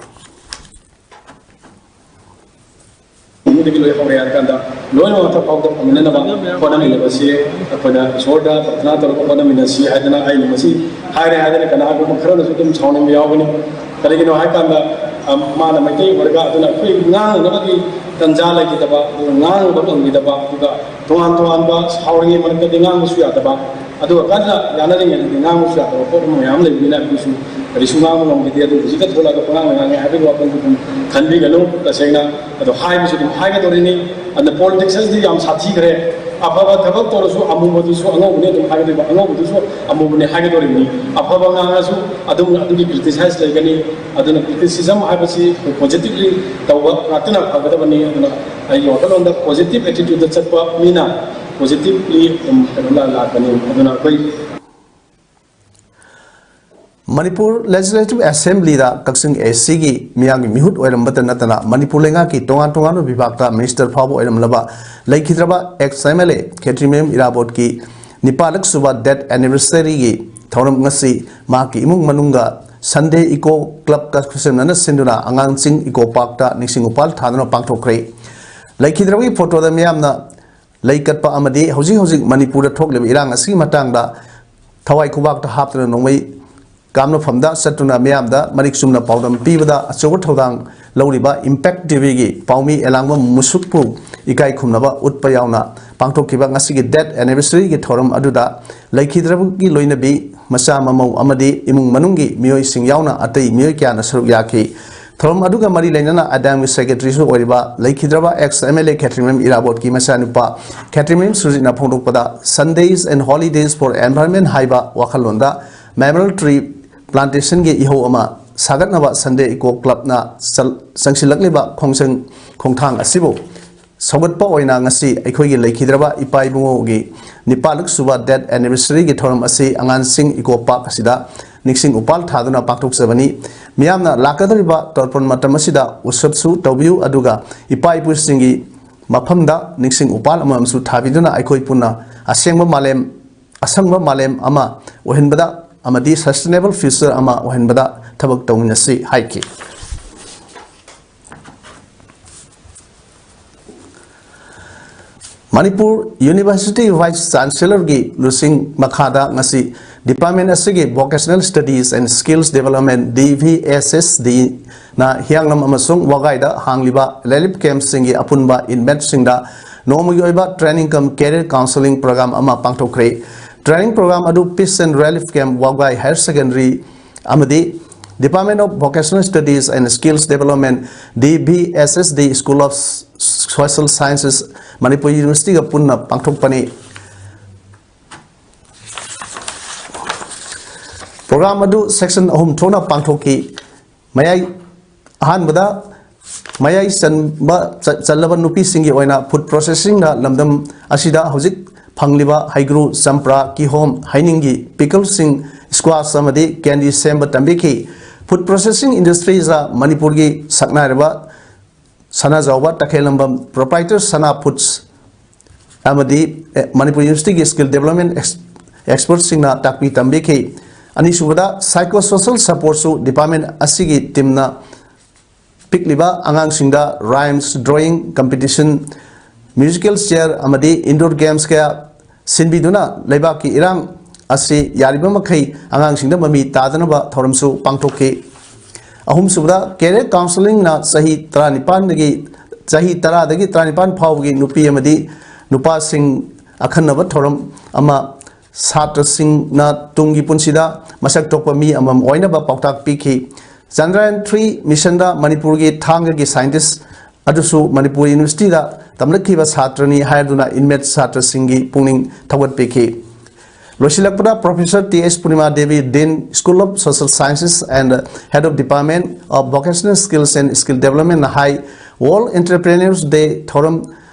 ꯑꯗꯒꯤ ꯂꯣꯏ ꯍꯧꯔꯦ ꯍꯥꯏꯔ ꯀꯥꯟꯗ ꯂꯣꯏꯅꯃꯛ ꯃꯊꯛ ꯐꯥꯎꯗ ꯐꯪꯃꯤꯟꯅꯅꯕ ꯍꯣꯠꯅꯃꯤꯟꯅꯕꯁꯤ ꯑꯩꯈꯣꯏꯅ ꯏꯁꯣꯔꯗ ꯄ꯭ꯔꯊꯅꯥ ꯇꯧꯔꯒ ꯍꯣꯠꯅꯃꯤꯟꯅꯁꯤ ꯍꯥꯏꯗꯅ ꯑꯩꯅ ꯃꯁꯤ ꯍꯥꯏꯔꯦ ꯍꯥꯏꯗꯅ ꯀꯅꯥꯒꯨꯝꯕ ꯈꯔꯅꯁꯨ ꯑꯗꯨꯝ ꯁꯥꯎꯅꯤꯡꯕ ꯌꯥꯎꯒꯅꯤ꯫ ꯀꯔꯤꯒꯤꯅꯣ ꯍꯥꯏ ꯀꯥꯟꯗ, ꯑ, ꯃꯥꯅ ꯃꯩꯇꯩ ꯑꯣꯏꯔꯒ ꯑꯗꯨꯅ ꯑꯩꯈꯣꯏ ꯉꯥꯡꯅꯅꯕꯒꯤ ꯇꯟꯖꯥ ꯂꯩꯈꯤꯗꯕ, ꯑꯗꯨꯒ ꯉꯥꯡꯕ ꯉꯝꯈꯤꯗꯕ, ꯑꯗꯨꯒ ꯇꯣꯉꯥꯟ ꯇꯣꯉꯥꯟꯕ ꯁꯥꯎꯔꯤꯉꯩ ꯃꯔꯛꯇꯗꯤ ꯉꯥꯡꯕꯁꯨ ꯌꯥꯗꯕ, ꯑꯗꯨꯒ ꯀꯟꯅ ꯌꯥꯅꯔꯤꯉꯩꯗꯗꯤ ꯉꯥꯡꯕꯁꯨ ꯌꯥꯗꯕ ꯄꯣꯠ ꯑꯃ ꯃꯌꯥꯝ ꯂꯩꯕꯅꯤꯅ ꯑꯩꯈꯣꯏꯁꯨ ꯀꯔꯤꯁꯨ ꯉꯥꯡꯕ ꯉꯝꯈꯤꯗꯦ꯫ ꯑꯗꯨ ꯍꯧꯖꯤꯛꯇ ꯊꯣꯛꯂꯛꯑꯒ ꯄꯉꯥꯡꯗ ꯉꯥꯡꯉꯦ ꯍꯥꯏꯕꯒꯤ ꯋꯥꯈꯜꯗꯨ ꯑꯗꯨꯝ ꯈꯟꯕꯤꯒꯅꯨ꯫ ꯇꯁꯦꯡꯅ ꯑꯗꯣ ꯍꯥꯏꯕꯁꯨ ꯑꯗꯨꯝ ꯍꯥꯏꯒꯗꯧꯔꯤꯅꯤ꯫ ꯑꯗꯨꯅ ꯄꯣꯂꯤꯇꯤꯛꯁ ꯑꯁꯤꯗꯤ ꯌꯥꯝ ꯁꯥꯊꯤꯈ꯭ꯔꯦ꯫ ꯑꯐꯕ ꯊꯕꯛ ꯇꯧꯔꯁꯨ ꯑꯃꯨꯕꯗꯨꯁꯨ ꯑꯉꯧꯕꯅꯤ ꯑꯗꯨꯝ ꯍꯥꯏꯒꯗꯣꯏꯕ, ꯑꯉꯧꯕꯗꯨꯁꯨ ꯑꯃꯨꯕꯅꯤ ꯍꯥꯏꯒꯗꯧꯔꯤꯕꯅꯤ꯫ ꯑꯐꯕ ꯉꯥꯡꯉꯁꯨ ꯑꯗꯨꯝ ꯑꯗꯨꯒꯤ ꯀ꯭ꯔꯤꯇꯤꯁꯥꯏꯁ ꯂꯩꯒꯅꯤ꯫ ꯑꯗꯨꯅ ꯀ꯭ꯔꯤꯇꯤꯁꯤꯖꯝ ꯍꯥꯏꯕꯁꯤ ꯄꯣꯖꯤꯇꯤꯚꯂꯤ ꯇꯧꯕ ꯉꯥꯛꯇꯅ ꯐꯒꯗꯕꯅꯤ꯫ ꯑꯗꯨꯅ ꯑꯩꯒꯤ ꯋꯥꯈꯜꯂꯣꯟꯗ ꯄꯣꯖꯤꯇꯤꯚ ꯑꯦꯇꯤꯇ꯭ꯌꯨꯠꯇ ꯆꯠꯄ ꯃꯤꯅ ꯄꯣꯖꯤꯇꯤꯚꯂꯤ ꯑꯗꯨꯝ ꯀꯩꯅꯣ ꯂꯥꯛ-, ꯂꯥꯛꯀꯅꯤ꯫ ꯑꯗꯨꯅ ꯑꯩꯈꯣꯏ ꯃꯅꯤꯄꯨꯔ ꯂꯦꯖꯤꯁꯂꯦꯇꯤꯚ ꯑꯦꯁꯦꯝꯕ꯭ꯂꯤꯗ ꯀꯛꯆꯤꯡ ꯑꯦ ꯁꯤꯒꯤ ꯃꯤꯌꯥꯝꯒꯤ ꯃꯤꯍꯨꯠ ꯑꯣꯏꯔꯝꯕꯇ ꯅꯠꯇꯅ ꯃꯅꯤꯄꯨꯔ ꯂꯩꯉꯥꯛꯀꯤ ꯇꯣꯉꯥꯟ ꯇꯣꯉꯥꯟꯕ ꯕꯤꯚꯥꯒꯇ ꯃꯤꯅꯤꯁꯇꯔ ꯐꯥꯎꯕ ꯑꯣꯏꯔꯝꯂꯕ ꯂꯩꯈꯤꯗ꯭ꯔꯕ ꯑꯦꯛꯁ ꯑꯦꯝ ꯑꯦꯜ ꯑꯦ ꯈꯦꯇ꯭ꯔꯤꯃꯌꯨꯝ ꯏꯔꯥꯕꯣꯠꯀꯤ ꯅꯤꯄꯥꯜꯂꯛ ꯁꯨꯕ ꯗꯦꯠ ꯑꯦꯅꯤꯚꯔꯁꯔꯤꯒꯤ ꯊꯧꯔꯝ ꯉꯁꯤ ꯃꯍꯥꯛꯀꯤ ꯏꯃꯨꯡ ꯃꯅꯨꯡꯒ ꯁꯟꯗꯦ ꯏꯀꯣ ꯀ꯭ꯂꯕꯀ ꯈꯨꯠꯁꯝꯅꯅ ꯁꯤꯟꯗꯨꯅ ꯑꯉꯥꯡꯁꯤꯡ ꯏꯀꯣ ꯄꯥꯔꯛꯇ ꯅꯤꯡꯁꯤꯡ ꯎꯄꯥꯜ ꯊꯥꯗꯨꯅ ꯄꯥꯡꯊꯣꯛꯈ꯭ꯔꯦ꯫ ꯂꯩꯈꯤꯗ꯭ꯔꯕꯒꯤ ꯐꯣꯇꯣꯗ ꯃꯤꯌꯥꯝꯅ ꯂꯩ ꯀꯠꯄ ꯑꯃꯗꯤ ꯍꯧꯖꯤꯛ ꯍꯧꯖꯤꯛ ꯃꯅꯤꯄꯨꯔꯗ ꯊꯣꯛꯂꯤꯕ ꯏꯔꯥꯡ ꯑꯁꯤꯒꯤ ꯃꯇꯥꯡꯗ ꯊꯋꯥꯏ ꯈꯨꯕꯥꯛꯇ ꯍꯥꯞꯇꯨꯅ ꯅꯣꯡꯃꯩ ꯀꯥꯞꯅꯐꯝꯗ ꯆꯠꯇꯨꯅ ꯃꯤꯌꯥꯝꯗ ꯃꯔꯤꯛ ꯆꯨꯝꯅ ꯄꯥꯎꯗꯝ ꯄꯤꯕꯗ ꯑꯆꯧꯕ ꯊꯧꯗꯥꯡ ꯂꯧꯔꯤꯕ ꯏꯝꯄꯦꯛ ꯇꯤꯚꯤꯒꯤ ꯄꯥꯎꯃꯤ ꯑꯦꯂꯥꯡꯕꯝ ꯃꯨꯁꯨꯛꯄꯨ ꯏꯀꯥꯏ ꯈꯨꯝꯅꯕ ꯎꯠꯄ ꯌꯥꯎꯅ ꯄꯥꯡꯊꯣꯛꯈꯤꯕ ꯉꯁꯤꯒꯤ ꯗꯦꯠ ꯑꯦꯅꯤꯚꯔꯁꯔꯤꯒꯤ ꯊꯧꯔꯝ ꯑꯗꯨꯗ ꯂꯩꯈꯤꯗ꯭ꯔꯕꯒꯤ ꯂꯣꯏꯅꯕꯤ, ꯃꯆꯥ ꯃꯃꯧ ꯑꯃꯗꯤ ꯏꯃꯨꯡ ꯃꯅꯨꯡꯒꯤ ꯃꯤꯑꯣꯏꯁꯤꯡ ꯌꯥꯎꯅ ꯑꯇꯩ ꯃꯤꯑꯣꯏ ꯀꯌꯥꯅ ꯁꯔꯨꯛ ꯌꯥꯈꯤ꯫ ꯊꯧꯔꯝ ꯑꯗꯨꯒ ꯃꯔꯤ ꯂꯩꯅꯅ ꯑꯦꯗꯥꯝꯒꯤ ꯁꯦꯀ꯭ꯔꯦꯇꯔꯤꯁꯨ ꯑꯣꯏꯔꯤꯕ ꯂꯩꯈꯤꯗ꯭ꯔꯕ ꯑꯦꯛꯁ ꯑꯦꯝ ꯑꯦꯜ ꯑꯦ ꯈꯦꯇ꯭ꯔꯤꯃꯌꯨꯝ ꯏꯔꯥꯕꯣꯠꯀꯤ ꯃꯆꯥꯅꯨꯄꯥ ꯈꯦꯇ꯭ꯔꯤꯃꯌꯨꯝ ꯁꯨꯔꯖꯤꯠꯅ ꯐꯣꯡꯗꯣꯛꯄꯗ, Sundays and Holidays for Environment ꯍꯥꯏꯕ ꯋꯥꯈꯜꯂꯣꯟꯗ ꯃꯦꯃꯣꯔꯤꯌꯦꯜ ꯇ꯭ꯔꯤ ꯄ꯭ꯂꯥꯟꯇꯦꯁꯟꯒꯤ ꯏꯍꯧ ꯑꯃ ꯁꯥꯒꯠꯅꯕ ꯁꯟꯗꯦ ꯏꯀꯣ ꯀ꯭ꯂꯕꯅ ꯆꯜ-, ꯆꯪꯁꯤꯜꯂꯛꯂꯤꯕ ꯈꯣꯡꯖꯪ ꯈꯣꯡꯊꯥꯡ ꯑꯁꯤꯕꯨ ꯁꯧꯒꯠꯄ ꯑꯣꯏꯅ ꯉꯁꯤ ꯑꯩꯈꯣꯏꯒꯤ ꯂꯩꯈꯤꯗ꯭ꯔꯕ ꯏꯄꯥ ꯏꯕꯨꯡꯉꯣꯒꯤ ꯅꯤꯄꯥꯜꯂꯛ ꯁꯨꯕ ꯗꯦꯠ ꯑꯦꯅꯤꯚꯔꯁꯔꯤꯒꯤ ꯊꯧꯔꯝ ꯑꯁꯤ ꯑꯉꯥꯡꯁꯤꯡ ꯏꯀꯣ ꯄꯥꯔꯛ ꯑꯁꯤꯗ ꯅꯤꯡꯁꯤꯡ ꯎꯄꯥꯜ ꯊꯥꯗꯨꯅ ꯄꯥꯡꯊꯣꯛꯆꯕꯅꯤ꯫ ꯃꯤꯌꯥꯝꯅ ꯂꯥꯛꯀꯗꯧꯔꯤꯕ ꯇꯔꯄꯟ ꯃꯇꯝ ꯑꯁꯤꯗ ꯎꯠꯁꯕꯁꯨ ꯇꯧꯕꯤꯌꯨ, ꯑꯗꯨꯒ ꯏꯄꯥ ꯏꯄꯨꯁꯤꯡꯒꯤ ꯃꯐꯝꯗ ꯅꯤꯡꯁꯤꯡ ꯎꯄꯥꯜ ꯑꯃꯃꯝꯁꯨ ꯊꯥꯕꯤꯗꯨꯅ ꯑꯩꯈꯣꯏ ꯄꯨꯟꯅ ꯑꯁꯦꯡꯕ ꯃꯥꯂꯦꯝ, ꯑꯁꯪꯕ ꯃꯥꯂꯦꯝ ꯑꯃ ꯑꯣꯏꯍꯟꯕꯗ ꯑꯃꯗꯤ sustainable future ꯑꯃ ꯑꯣꯏꯍꯟꯕꯗ ꯊꯕꯛ ꯇꯧꯃꯤꯟꯅꯁꯤ ꯍꯥꯏꯈꯤ꯫ ꯃꯅꯤꯄꯨꯔ ꯌꯨꯅꯤꯚꯔꯁꯤꯇꯤ ꯚꯥꯏꯁ ꯆꯥꯟꯁꯦꯂꯔꯒꯤ ꯂꯨꯆꯤꯡ ꯃꯈꯥꯗ ꯉꯁꯤ ꯗꯤꯄꯥꯔꯠꯃꯦꯟ ꯑꯁꯤꯒꯤ Vocational Studies and Skills Development, D V S S D, ꯅ ꯍꯤꯌꯥꯡꯂꯝ ꯑꯃꯁꯨꯡ ꯋꯥꯒꯥꯏꯗ ꯍꯥꯡꯂꯤꯕ ꯔꯤꯂꯤꯐ ꯀꯦꯝꯞꯁꯤꯡꯒꯤ ꯑꯄꯨꯟꯕ ꯏꯟꯃꯦꯠꯁꯤꯡꯗ ꯅꯣꯡꯃꯒꯤ ꯑꯣꯏꯕ training cum career counselling program ꯑꯃ ꯄꯥꯡꯊꯣꯛꯈ꯭ꯔꯦ꯫ Training program ꯑꯗꯨ Peace and Relief Camp, ꯋꯥꯕꯒꯥꯏ Higher Secondary ꯑꯃꯗꯤ Department of Vocational Studies and Skills Development, D V S S D, School of Social Sciences, Manipur ꯌꯨꯅꯤꯚꯔꯁꯤꯇꯤꯒ ꯄꯨꯟꯅ ꯄꯥꯡꯊꯣꯛꯄꯅꯤ꯫ ꯄ꯭ꯔꯣꯒ꯭ꯔꯥꯝ ꯑꯗꯨ section ꯑꯍꯨꯝ ꯊꯣꯛꯅ ꯄꯥꯡꯊꯣꯛꯈꯤ꯫ ꯃꯌꯥꯏ ꯑꯍꯥꯟꯕꯗ ꯃꯌꯥꯏ ꯆꯟꯕ, ꯆ-, ꯆꯜꯂꯕ ꯅꯨꯄꯤꯁꯤꯡꯒꯤ ꯑꯣꯏꯅ ꯐꯨꯗ ꯄ꯭ꯔꯣꯁꯦꯁꯤꯡꯅ ꯂꯝꯗꯝ ꯑꯁꯤꯗ ꯍꯧꯖꯤꯛ ꯐꯪꯂꯤꯕ ꯍꯩꯒ꯭ꯔꯨ, ꯆꯝꯄ꯭ꯔꯥ, ꯀꯤꯍꯣꯝ, ꯍꯩꯅꯤꯡꯒꯤ ꯄꯤꯀꯜꯁꯤꯡ, ꯁ꯭ꯀ꯭ꯋꯥꯁ ꯑꯃꯗꯤ ꯀꯦꯟꯗꯤ ꯁꯦꯝꯕ ꯇꯝꯕꯤꯈꯤ꯫ ꯐꯨꯗ ꯄ꯭ꯔꯣꯁꯦꯁꯤꯡ ꯏꯟꯗꯁꯇ꯭ꯔꯤꯁꯇ ꯃꯅꯤꯄꯨꯔꯒꯤ ꯁꯛꯅꯥꯏꯔꯕ ꯁꯅꯥꯖꯥꯎꯕ ꯇꯈꯦꯜꯂꯝꯕꯝ, ꯄ꯭ꯔꯣꯄ꯭ꯔꯥꯏꯇꯔ ꯁꯅꯥ ꯐꯨꯗꯁ ꯑꯃꯗꯤ, ꯑꯦ, ꯃꯅꯤꯄꯨꯔ ꯌꯨꯅꯤꯚꯔꯁꯤꯇꯤꯒꯤ ꯁ꯭ꯀꯤꯜ ꯗꯦꯕꯂꯞꯃꯦꯟ ꯑꯦꯛꯁ-, ꯑꯦꯛꯁꯄꯔꯠꯁꯤꯡꯅ ꯇꯥꯛꯄꯤ ꯇꯝꯕꯤꯈꯤ꯫ ꯑꯅꯤꯁꯨꯕꯗ, psychosocial supportꯁꯨ ꯗꯤꯄꯥꯔꯠꯃꯦꯟ ꯑꯁꯤꯒꯤ ꯇꯤꯝꯅ ꯄꯤꯛꯂꯤꯕ ꯑꯉꯥꯡꯁꯤꯡꯗ rhymes, drawing competition, musical chair ꯑꯃꯗꯤ indoor games ꯀꯌꯥ ꯁꯤꯟꯕꯤꯗꯨꯅ ꯂꯩꯕꯥꯛꯀꯤ ꯏꯔꯥꯡ ꯑꯁꯤ ꯌꯥꯔꯤꯕ ꯃꯈꯩ ꯑꯉꯥꯡꯁꯤꯡꯗ ꯃꯃꯤ ꯇꯥꯗꯅꯕ ꯊꯧꯔꯝꯁꯨ ꯄꯥꯡꯊꯣꯛꯈꯤ꯫ ꯑꯍꯨꯝꯁꯨꯕꯗ, career counselling ꯅ ꯆꯍꯤ ꯇꯔꯥꯅꯤꯄꯥꯟꯗꯒꯤ, ꯆꯍꯤ ꯇꯔꯥꯗꯒꯤ ꯇꯔꯥꯅꯤꯄꯥꯟ ꯐꯥꯎꯕꯒꯤ ꯅꯨꯄꯤ ꯑꯃꯗꯤ ꯅꯨꯄꯥꯁꯤꯡ ꯑꯈꯟꯅꯕ ꯊꯧꯔꯝ ꯑꯃ, ꯁꯥꯇ꯭ꯔꯁꯤꯡꯅ ꯇꯨꯡꯒꯤ ꯄꯨꯟꯁꯤꯗ ꯃꯁꯛ ꯊꯣꯛꯄ ꯃꯤ ꯑꯃꯃꯝ ꯑꯣꯏꯅꯕ ꯄꯥꯎꯇꯥꯛ ꯄꯤꯈꯤ꯫ ꯆꯟꯗ꯭ꯔꯌꯥꯟ three mission ꯗ ꯃꯅꯤꯄꯨꯔꯒꯤ ꯊꯥꯡꯒꯒꯤ scientist ꯑꯗꯨꯁꯨ ꯃꯅꯤꯄꯨꯔ ꯌꯨꯅꯤꯚꯔꯁꯤꯇꯤꯗ ꯇꯝꯂꯛꯈꯤꯕ ꯁꯥꯇ꯭ꯔꯅꯤ ꯍꯥꯏꯗꯨꯅ inmate ꯁꯥꯇ꯭ꯔꯁꯤꯡꯒꯤ ꯄꯨꯛꯅꯤꯡ ꯊꯧꯒꯠꯄꯤꯈꯤ꯫ ꯂꯣꯏꯁꯤꯜꯂꯛꯄꯗ, Professor T H Purnima Devi, Dean, School of Social Sciences and Head of Department of Vocational Skills and Skill Development ꯅ ꯍꯥꯏ, World Entrepreneurs Day ꯊꯧꯔꯝ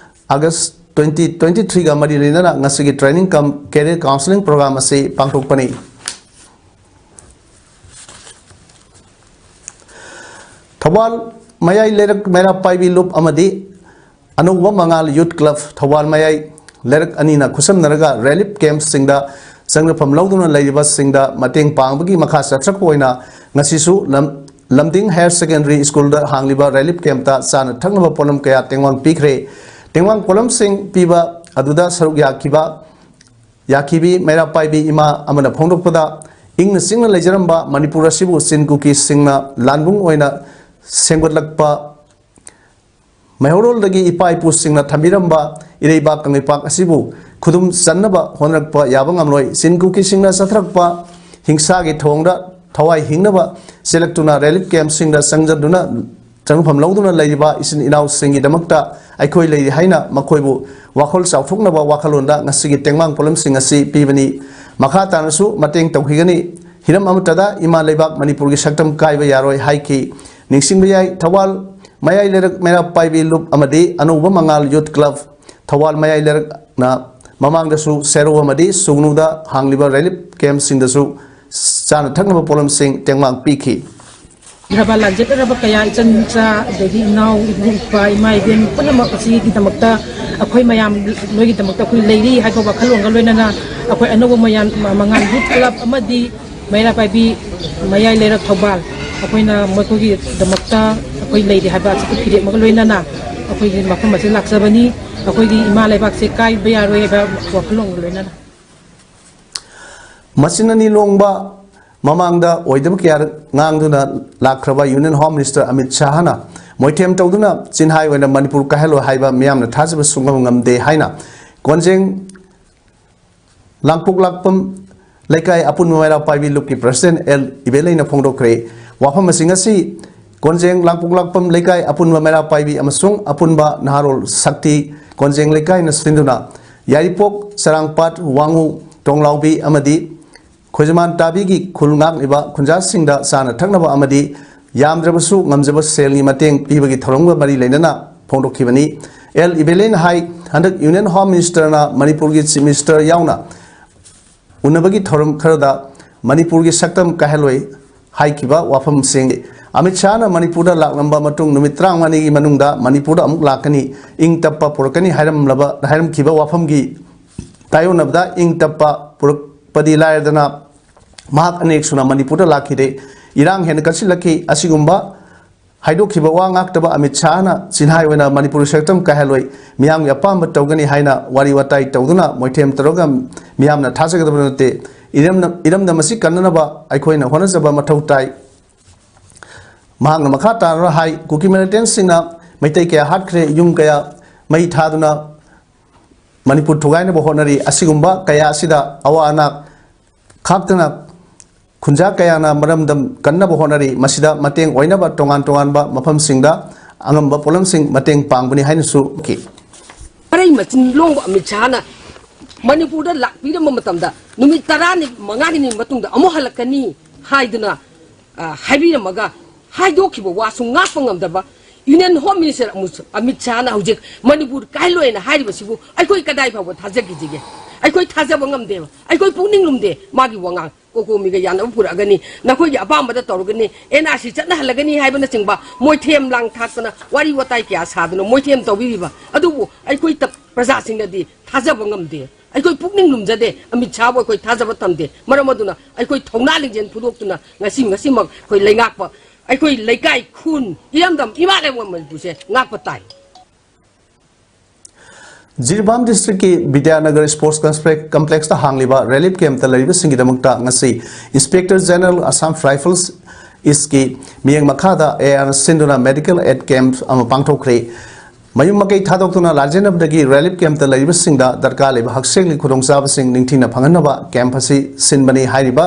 August twenty twenty-three ꯒ ꯃꯔꯤ ꯂꯩꯅꯅ ꯉꯁꯤꯒꯤ training cum career counselling program ꯑꯁꯤ ꯄꯥꯡꯊꯣꯛꯄꯅꯤ꯫ ꯊꯧꯕꯥꯜ ꯃꯌꯥꯏ ꯂꯩꯔꯛ ꯃꯩꯔꯥ ꯄꯥꯏꯕꯤ ꯂꯨꯞ ꯑꯃꯗꯤ ꯑꯅꯧꯕ ꯃꯉꯥꯜ Youth Club ꯊꯧꯕꯥꯜ ꯃꯌꯥꯏ ꯂꯩꯔꯛ ꯑꯅꯤꯅ ꯈꯨꯠꯁꯝꯅꯔꯒ relief camp ꯁꯤꯡꯗ ꯆꯪꯖꯐꯝ ꯂꯧꯗꯨꯅ ꯂꯩꯔꯤꯕꯁꯤꯡꯗ ꯃꯇꯦꯡ ꯄꯥꯡꯕꯒꯤ ꯃꯈꯥ ꯆꯠꯊꯔꯛꯄ ꯑꯣꯏꯅ ꯉꯁꯤꯁꯨ ꯂꯝ-, ꯂꯝꯗꯤꯡ Higher Secondary School ꯗ ꯍꯥꯡꯂꯤꯕ relief camp ꯇ ꯆꯥꯅ ꯊꯛꯅꯕ ꯄꯣꯠꯂꯝ ꯀꯌꯥ ꯇꯦꯡꯋꯥꯡ ꯄꯤꯈ꯭ꯔꯦ꯫ ꯇꯦꯡꯋꯥꯡ ꯄꯣꯠꯂꯝꯁꯤꯡ ꯄꯤꯕ ꯑꯗꯨꯗ ꯁꯔꯨꯛ ꯌꯥꯈꯤꯕ ꯌꯥꯈꯤꯕꯤ ꯃꯩꯔꯥ ꯄꯥꯏꯕꯤ ꯏꯃꯥ ꯑꯃꯅ ꯐꯣꯡꯗꯣꯛꯄꯗ, ꯏꯪꯅ ꯆꯤꯛꯅ ꯂꯩꯖꯔꯝꯕ ꯃꯅꯤꯄꯨꯔ ꯑꯁꯤꯕꯨ ꯆꯤꯟ ꯀꯨꯀꯤꯁꯤꯡꯅ ꯂꯥꯟꯕꯨꯡ ꯑꯣꯏꯅ ꯁꯦꯝꯒꯠꯂꯛꯄ, ꯃꯩꯍꯧꯔꯣꯜꯗꯒꯤ ꯏꯄꯥ ꯏꯄꯨꯁꯤꯡꯅ ꯊꯝꯕꯤꯔꯝꯕ ꯏꯔꯩꯕꯥꯛ ꯀꯪꯂꯩꯄꯥꯛ ꯑꯁꯤꯕꯨ ꯈꯨꯗꯨꯝ ꯆꯟꯅꯕ ꯍꯣꯠꯅꯔꯛꯄ ꯌꯥꯕ ꯉꯝꯂꯣꯏ꯫ ꯆꯤꯟ ꯀꯨꯀꯤꯁꯤꯡꯅ ꯆꯠꯊꯔꯛꯄ ꯍꯤꯡꯁꯥꯒꯤ ꯊꯧꯑꯣꯡꯗ ꯊꯋꯥꯏ ꯍꯤꯡꯅꯕ ꯆꯦꯜꯂꯛꯇꯨꯅ relief camp ꯁꯤꯡꯗ ꯆꯪꯖꯗꯨꯅ ꯆꯪꯐꯝ ꯂꯧꯗꯨꯅ ꯂꯩꯔꯤꯕ ꯏꯆꯤꯟ ꯏꯅꯥꯎꯁꯤꯡꯒꯤꯗꯃꯛꯇ ꯑꯩꯈꯣꯏ ꯂꯩꯔꯤ ꯍꯥꯏꯅ ꯃꯈꯣꯏꯕꯨ ꯋꯥꯈꯜ ꯆꯥꯎꯊꯣꯛꯅꯕ ꯋꯥꯈꯜꯂꯣꯟꯗ ꯉꯁꯤꯒꯤ ꯇꯦꯡꯕꯥꯡ ꯄꯣꯠꯂꯝꯁꯤꯡ ꯑꯁꯤ ꯄꯤꯕꯅꯤ꯫ ꯃꯈꯥ ꯇꯥꯅꯁꯨ ꯃꯇꯦꯡ ꯇꯧꯈꯤꯒꯅꯤ꯫ ꯍꯤꯔꯝ ꯑꯃꯠꯇꯗ ꯏꯃꯥ ꯂꯩꯕꯥꯛ ꯃꯅꯤꯄꯨꯔꯒꯤ ꯁꯛꯇꯝ ꯀꯥꯏꯕ ꯌꯥꯔꯣꯏ ꯍꯥꯏꯈꯤ꯫ ꯅꯤꯡꯁꯤꯡꯕ ꯌꯥꯏ, ꯊꯧꯕꯥꯜ ꯃꯌꯥꯏ ꯂꯩꯔꯛ ꯃꯩꯔꯥ ꯄꯥꯏꯕꯤ ꯂꯨꯞ ꯑꯃꯗꯤ ꯑꯅꯧꯕ ꯃꯉꯥꯜ youth club ꯊꯧꯕꯥꯜ ꯃꯌꯥꯏ ꯂꯩꯔꯛꯅ ꯃꯃꯥꯡꯗꯁꯨ ꯁꯦꯔꯧ ꯑꯃꯗꯤ ꯁꯨꯒꯅꯨꯗ ꯍꯥꯡꯂꯤꯕ relief camp ꯁꯤꯡꯗꯁꯨ ꯆꯥꯅ ꯊꯛꯅꯕ ꯄꯣꯠꯂꯝꯁꯤꯡ ꯇꯦꯡꯕꯥꯡ ꯄꯤꯈꯤ꯫ ꯂꯥꯟꯖꯠꯅꯔꯕ ꯀꯌꯥ, ꯏꯆꯟ ꯏꯆꯥ ꯑꯗꯒꯤ ꯏꯅꯥꯎ ꯏꯕꯨꯡ ꯏꯄꯥ ꯏꯃꯥ ꯏꯕꯦꯟ ꯄꯨꯝꯅꯃꯛ ꯑꯁꯤꯒꯤꯗꯃꯛꯇ ꯑꯩꯈꯣꯏ ꯃꯌꯥꯝ ꯅꯣꯏꯒꯤꯗꯃꯛꯇ ꯑꯩꯈꯣꯏ ꯂꯩꯔꯤ ꯍꯥꯏꯕ ꯋꯥꯈꯜꯂꯣꯟꯒ ꯂꯣꯏꯅꯅ ꯑꯩꯈꯣꯏ ꯑꯅꯧꯕ ꯃꯌꯥꯝ ꯃꯉꯥꯜ youth club ꯑꯃꯗꯤ ꯃꯩꯔꯥ ꯄꯥꯏꯕꯤ ꯃꯌꯥꯏ ꯂꯩꯔꯛ ꯊꯧꯕꯥꯜ ꯑꯩꯈꯣꯏꯅ ꯃꯈꯣꯏꯒꯤꯗꯃꯛꯇ ꯑꯩꯈꯣꯏ ꯂꯩꯔꯤ ꯍꯥꯏꯕ ꯑꯁꯤ ꯐꯤꯔꯦꯞ ꯑꯃꯒ ꯂꯣꯏꯅꯅ ꯑꯩꯈꯣꯏꯒꯤ ꯃꯐꯝ ꯑꯁꯤꯗ ꯂꯥꯛꯆꯕꯅꯤ꯫ ꯑꯩꯈꯣꯏꯒꯤ ꯏꯃꯥ ꯂꯩꯕꯥꯛꯁꯦ ꯀꯥꯏꯕ ꯌꯥꯔꯣꯏ ꯍꯥꯏꯕ ꯋꯥꯈꯜꯂꯣꯟꯒ ꯂꯣꯏꯅꯅ꯫ ꯃꯆꯤꯟ ꯑꯅꯤ ꯂꯣꯡꯕ ꯃꯃꯥꯡꯗ ꯑꯣꯏꯗꯕ ꯀꯌꯥ ꯉꯥꯡꯗꯨꯅ ꯂꯥꯛꯈ꯭ꯔꯕ Union Home Minister ꯑꯃꯤꯠ ꯁꯥꯍꯅ ꯃꯣꯏꯊꯦꯝ ꯇꯧꯗꯨꯅ ꯆꯤꯟꯍꯥꯏ ꯑꯣꯏꯅ ꯃꯅꯤꯄꯨꯔ ꯀꯥꯏꯍꯜꯂꯣꯏ ꯍꯥꯏꯕ ꯃꯤꯌꯥꯝꯅ ꯊꯥꯖꯕ ꯁꯨꯡꯉꯝ ꯉꯝꯗꯦ ꯍꯥꯏꯅ ꯀꯣꯟꯖꯦꯡ ꯂꯥꯡꯄꯣꯛ ꯂꯥꯛꯄꯝ ꯂꯩꯀꯥꯏ ꯑꯄꯨꯟꯕ ꯃꯩꯔꯥ ꯄꯥꯏꯕꯤ ꯂꯨꯞꯀꯤ president ꯑꯦꯜ ꯏꯕꯦꯂꯩꯅ ꯐꯣꯡꯗꯣꯛꯈ꯭ꯔꯦ꯫ ꯋꯥꯐꯝꯁꯤꯡ ꯑꯁꯤ ꯀꯣꯟꯖꯦꯡ ꯂꯥꯡꯄꯣꯛ ꯂꯥꯛꯄꯝ ꯂꯩꯀꯥꯏ ꯑꯄꯨꯟꯕ ꯃꯩꯔꯥ ꯄꯥꯏꯕꯤ ꯑꯃꯁꯨꯡ ꯑꯄꯨꯟꯕ ꯅꯍꯥꯔꯣꯜ ꯁꯛꯇꯤ ꯀꯣꯟꯖꯦꯡ ꯂꯩꯀꯥꯏꯅ ꯁꯤꯟꯗꯨꯅ ꯌꯥꯏꯔꯤꯄꯣꯛ, ꯆꯔꯥꯡꯄꯥꯠ, ꯋꯥꯉꯨ, ꯇꯣꯡꯂꯥꯎꯕꯤ ꯑꯃꯗꯤ ꯈꯣꯏꯖꯃꯥꯟ ꯇꯥꯕꯤꯒꯤ ꯈꯨꯜ ꯉꯥꯛꯂꯤꯕ ꯈꯨꯟꯖꯥꯁꯤꯡꯗ ꯆꯥꯅ ꯊꯛꯅꯕ ꯑꯃꯗꯤ ꯌꯥꯝꯗ꯭ꯔꯕꯁꯨ ꯉꯝꯖꯕ ꯁꯦꯜꯒꯤ ꯃꯇꯦꯡ ꯄꯤꯕꯒꯤ ꯊꯧꯔꯝꯒ ꯃꯔꯤ ꯂꯩꯅꯅ ꯐꯣꯡꯗꯣꯛꯈꯤꯕꯅꯤ꯫ ꯑꯦꯜ ꯏꯕꯦꯂꯦꯟ ꯍꯥꯏ, ꯍꯟꯗꯛ Union Home Minister ꯅ ꯃꯅꯤꯄꯨꯔꯒꯤ Chief Minister ꯌꯥꯎꯅ ꯎꯅꯕꯒꯤ ꯊꯧꯔꯝ ꯈꯔꯗ ꯃꯅꯤꯄꯨꯔꯒꯤ ꯁꯛꯇꯝ ꯀꯥꯏꯍꯜꯂꯣꯏ ꯍꯥꯏꯈꯤꯕ ꯋꯥꯐꯝꯁꯤꯡ꯫ ꯑꯃꯤꯠ ꯁꯥꯍꯅ ꯃꯅꯤꯄꯨꯔꯗ ꯂꯥꯛꯂꯝꯕ ꯃꯇꯨꯡ ꯅꯨꯃꯤꯠ ꯇꯔꯥꯃꯉꯥꯅꯤꯒꯤ ꯃꯅꯨꯡꯗ ꯃꯅꯤꯄꯨꯔꯗ ꯑꯃꯨꯛ ꯂꯥꯛꯀꯅꯤ, ꯏꯪ ꯇꯞꯄ ꯄꯨꯔꯛꯀꯅꯤ ꯍꯥꯏꯔꯝꯂꯕ, ꯍꯥꯏꯔꯝꯈꯤꯕ ꯋꯥꯐꯝꯒꯤ ꯇꯥꯏꯌꯣꯟꯅꯕꯗ ꯏꯪ ꯇꯞꯄ ꯄꯨꯔꯛꯄꯗꯤ ꯂꯥꯏꯔꯗꯅ ꯃꯍꯥꯛ ꯑꯅꯤꯔꯛ ꯁꯨꯅ ꯃꯅꯤꯄꯨꯔꯗ ꯂꯥꯛꯈꯤꯗꯦ꯫ ꯏꯔꯥꯡ ꯍꯦꯟꯅ ꯀꯟꯁꯤꯜꯂꯛꯈꯤ꯫ ꯑꯁꯤꯒꯨꯝꯕ ꯍꯥꯏꯗꯣꯛꯈꯤꯕ ꯋꯥ ꯉꯥꯛꯇꯕ ꯑꯃꯤꯠ ꯁꯥꯍꯅ ꯆꯤꯟꯍꯥꯏ ꯑꯣꯏꯅ ꯃꯅꯤꯄꯨꯔꯒꯤ ꯁꯛꯇꯝ ꯀꯥꯏꯍꯜꯂꯣꯏ, ꯃꯤꯌꯥꯝꯒꯤ ꯑꯄꯥꯝꯕ ꯇꯧꯒꯅꯤ ꯍꯥꯏꯅ ꯋꯥꯔꯤ ꯋꯥꯇꯥꯏ ꯇꯧꯗꯨꯅ ꯃꯣꯏꯊꯦꯝ ꯇꯧꯔꯒ ꯃꯤꯌꯥꯝꯅ ꯊꯥꯖꯒꯗꯕ ꯅꯠꯇꯦ꯫ ꯏꯔꯝꯅ-, ꯏꯔꯝꯗꯝ ꯑꯁꯤ ꯀꯟꯅꯅꯕ ꯑꯩꯈꯣꯏꯅ ꯍꯣꯠꯅꯖꯕ ꯃꯊꯧ ꯇꯥꯏ꯫ ꯃꯍꯥꯛꯅ ꯃꯈꯥ ꯇꯥꯔꯒ ꯍꯥꯏ, ꯀꯨꯀꯤ militant ꯁꯤꯡꯅ ꯃꯩꯇꯩ ꯀꯌꯥ ꯍꯥꯠꯈ꯭ꯔꯦ, ꯌꯨꯝ ꯀꯌꯥ ꯃꯩ ꯊꯥꯗꯨꯅ ꯃꯅꯤꯄꯨꯔ ꯊꯨꯒꯥꯏꯅꯕ ꯍꯣꯠꯅꯔꯤ꯫ ꯑꯁꯤꯒꯨꯝꯕ ꯀꯌꯥ ꯑꯁꯤꯗ ꯑꯋꯥ ꯑꯅꯥ ꯈꯥꯛꯇꯅ ꯈꯨꯟꯖꯥ ꯀꯌꯥꯅ ꯃꯔꯝꯗꯝ ꯀꯟꯅꯕ ꯍꯣꯠꯅꯔꯤ꯫ ꯃꯁꯤꯗ ꯃꯇꯦꯡ ꯑꯣꯏꯅꯕ ꯇꯣꯉꯥꯟ ꯇꯣꯉꯥꯟꯕ ꯃꯐꯝꯁꯤꯡꯗ ꯑꯉꯝꯕ ꯄꯣꯠꯂꯝꯁꯤꯡ ꯃꯇꯦꯡ ꯄꯥꯡꯕꯅꯤ ꯍꯥꯏꯅꯁꯨ ꯈꯤ꯫ ꯃꯔꯩ ꯃꯆꯤꯟ ꯂꯣꯡꯕ ꯑꯃꯤꯠ ꯁꯥꯍꯅ ꯃꯅꯤꯄꯨꯔꯗ ꯂꯥꯛꯄꯤꯔꯝꯕ ꯃꯇꯝꯗ ꯅꯨꯃꯤꯠ ꯇꯔꯥꯅꯤ ꯃꯉꯥꯅꯤ ꯃꯇꯨꯡꯗ ꯑꯃꯨꯛ ꯍꯜꯂꯛꯀꯅꯤ ꯍꯥꯏꯗꯨꯅ, ꯑ, ꯍꯥꯏꯕꯤꯔꯝꯃꯒ ꯍꯥꯏꯗꯣꯛꯈꯤꯕ ꯋꯥꯁꯨ ꯉꯥꯛꯄ ꯉꯝꯗꯕ Union Home Minister ꯑꯃꯨ-, ꯑꯃꯤꯠ ꯁꯥꯍꯅ ꯍꯧꯖꯤꯛ ꯃꯅꯤꯄꯨꯔ ꯀꯥꯏꯍꯜꯂꯣꯏꯅ ꯍꯥꯏꯔꯤꯕꯁꯤꯕꯨ ꯑꯩꯈꯣꯏ ꯀꯗꯥꯏ ꯐꯥꯎꯕ ꯊꯥꯖꯈꯤꯁꯤꯒꯦ? ꯑꯩꯈꯣꯏ ꯊꯥꯖꯕ ꯉꯝꯗꯦꯕ꯫ ꯑꯩꯈꯣꯏ ꯄꯨꯛꯅꯤꯡ ꯂꯨꯝꯗꯦ꯫ ꯃꯥꯒꯤ ꯋꯥꯉꯥꯡ ꯀꯣꯀꯣꯃꯤꯒ ꯌꯥꯅꯕ ꯄꯨꯔꯛꯑꯒꯅꯤ, ꯅꯈꯣꯏꯒꯤ ꯑꯄꯥꯝꯕꯗ ꯇꯧꯔꯒꯅꯤ, NRC ꯆꯠꯅꯍꯜꯂꯒꯅꯤ ꯍꯥꯏꯕꯅꯆꯤꯡꯕ ꯃꯣꯏꯊꯦꯝ ꯂꯥꯡ ꯊꯥꯛꯇꯅ ꯋꯥꯔꯤ ꯋꯥꯇꯥꯏ ꯀꯌꯥ ꯁꯥꯗꯅ ꯃꯣꯏꯊꯦꯝ ꯇꯧꯕꯤꯔꯤꯕ ꯑꯗꯨꯕꯨ ꯑꯩꯈꯣꯏ ꯇ-, ꯄ꯭ꯔꯖꯥꯁꯤꯡꯅꯗꯤ ꯊꯥꯖꯕ ꯉꯝꯗꯦ꯫ ꯑꯩꯈꯣꯏ ꯄꯨꯛꯅꯤꯡ ꯂꯨꯝꯖꯗꯦ꯫ ꯑꯃꯤꯠ ꯁꯥꯍꯕꯨ ꯑꯩꯈꯣꯏ ꯊꯥꯖꯕ ꯊꯝꯗꯦ꯫ ꯃꯔꯝ ꯑꯗꯨꯅ ꯑꯩꯈꯣꯏ ꯊꯧꯅꯥ ꯂꯤꯡꯖꯦꯜ ꯐꯨꯗꯣꯛꯇꯨꯅ ꯉꯁꯤ, ꯉꯁꯤꯃꯛ ꯑꯩꯈꯣꯏ ꯂꯩꯉꯥꯛꯄ, ꯑꯩꯈꯣꯏ ꯂꯩꯀꯥꯏ, ꯈꯨꯟ, ꯏꯔꯝꯗꯝ, ꯏꯃꯥ ꯂꯩꯕꯥꯛ ꯃꯅꯤꯄꯨꯔꯁꯦ ꯉꯥꯛꯄ ꯇꯥꯏ꯫ ꯖꯤꯔꯤꯕꯥꯝ ꯗꯤꯁꯇ꯭ꯔꯤꯛꯀꯤ ꯕꯤꯗ꯭ꯌꯥꯅꯒꯔ ꯁ꯭ꯄꯣꯔꯠꯁ ꯀꯝꯄ꯭ꯂꯦꯛꯁꯇ ꯍꯥꯡꯂꯤꯕ ꯔꯤꯂꯤꯐ ꯀꯦꯝꯞꯇ ꯂꯩꯔꯤꯕꯁꯤꯡꯒꯤꯗꯃꯛꯇ ꯉꯁꯤ ꯏꯟꯁꯄꯦꯛꯇꯔ ꯖꯦꯅꯔꯦꯜ ꯑꯁꯥꯝ ꯔꯥꯏꯐꯜꯁ ꯏꯁꯀꯤ ꯃꯤꯠꯌꯦꯡ ꯃꯈꯥꯗ AR ꯁꯤꯟꯗꯨꯅ ꯃꯦꯗꯤꯀꯦꯜ ꯑꯦꯗ ꯀꯦꯝꯞ ꯑꯃ ꯄꯥꯡꯊꯣꯛꯈ꯭ꯔꯦ꯫ ꯃꯌꯨꯝ ꯃꯀꯩ ꯊꯥꯗꯣꯛꯇꯨꯅ ꯂꯥꯟꯖꯦꯟꯅꯕꯗꯒꯤ ꯔꯤꯂꯤꯐ ꯀꯦꯝꯞꯇ ꯂꯩꯔꯤꯕꯁꯤꯡꯗ ꯗꯔꯀꯥꯔ ꯂꯩꯕ ꯍꯛꯁꯦꯜꯒꯤ ꯈꯨꯗꯣꯡꯆꯥꯕꯁꯤꯡ ꯅꯤꯡꯊꯤꯅ ꯐꯪꯍꯟꯅꯕ ꯀꯦꯝꯞ ꯑꯁꯤ ꯁꯤꯟꯕꯅꯤ꯫ ꯍꯥꯏꯔꯤꯕ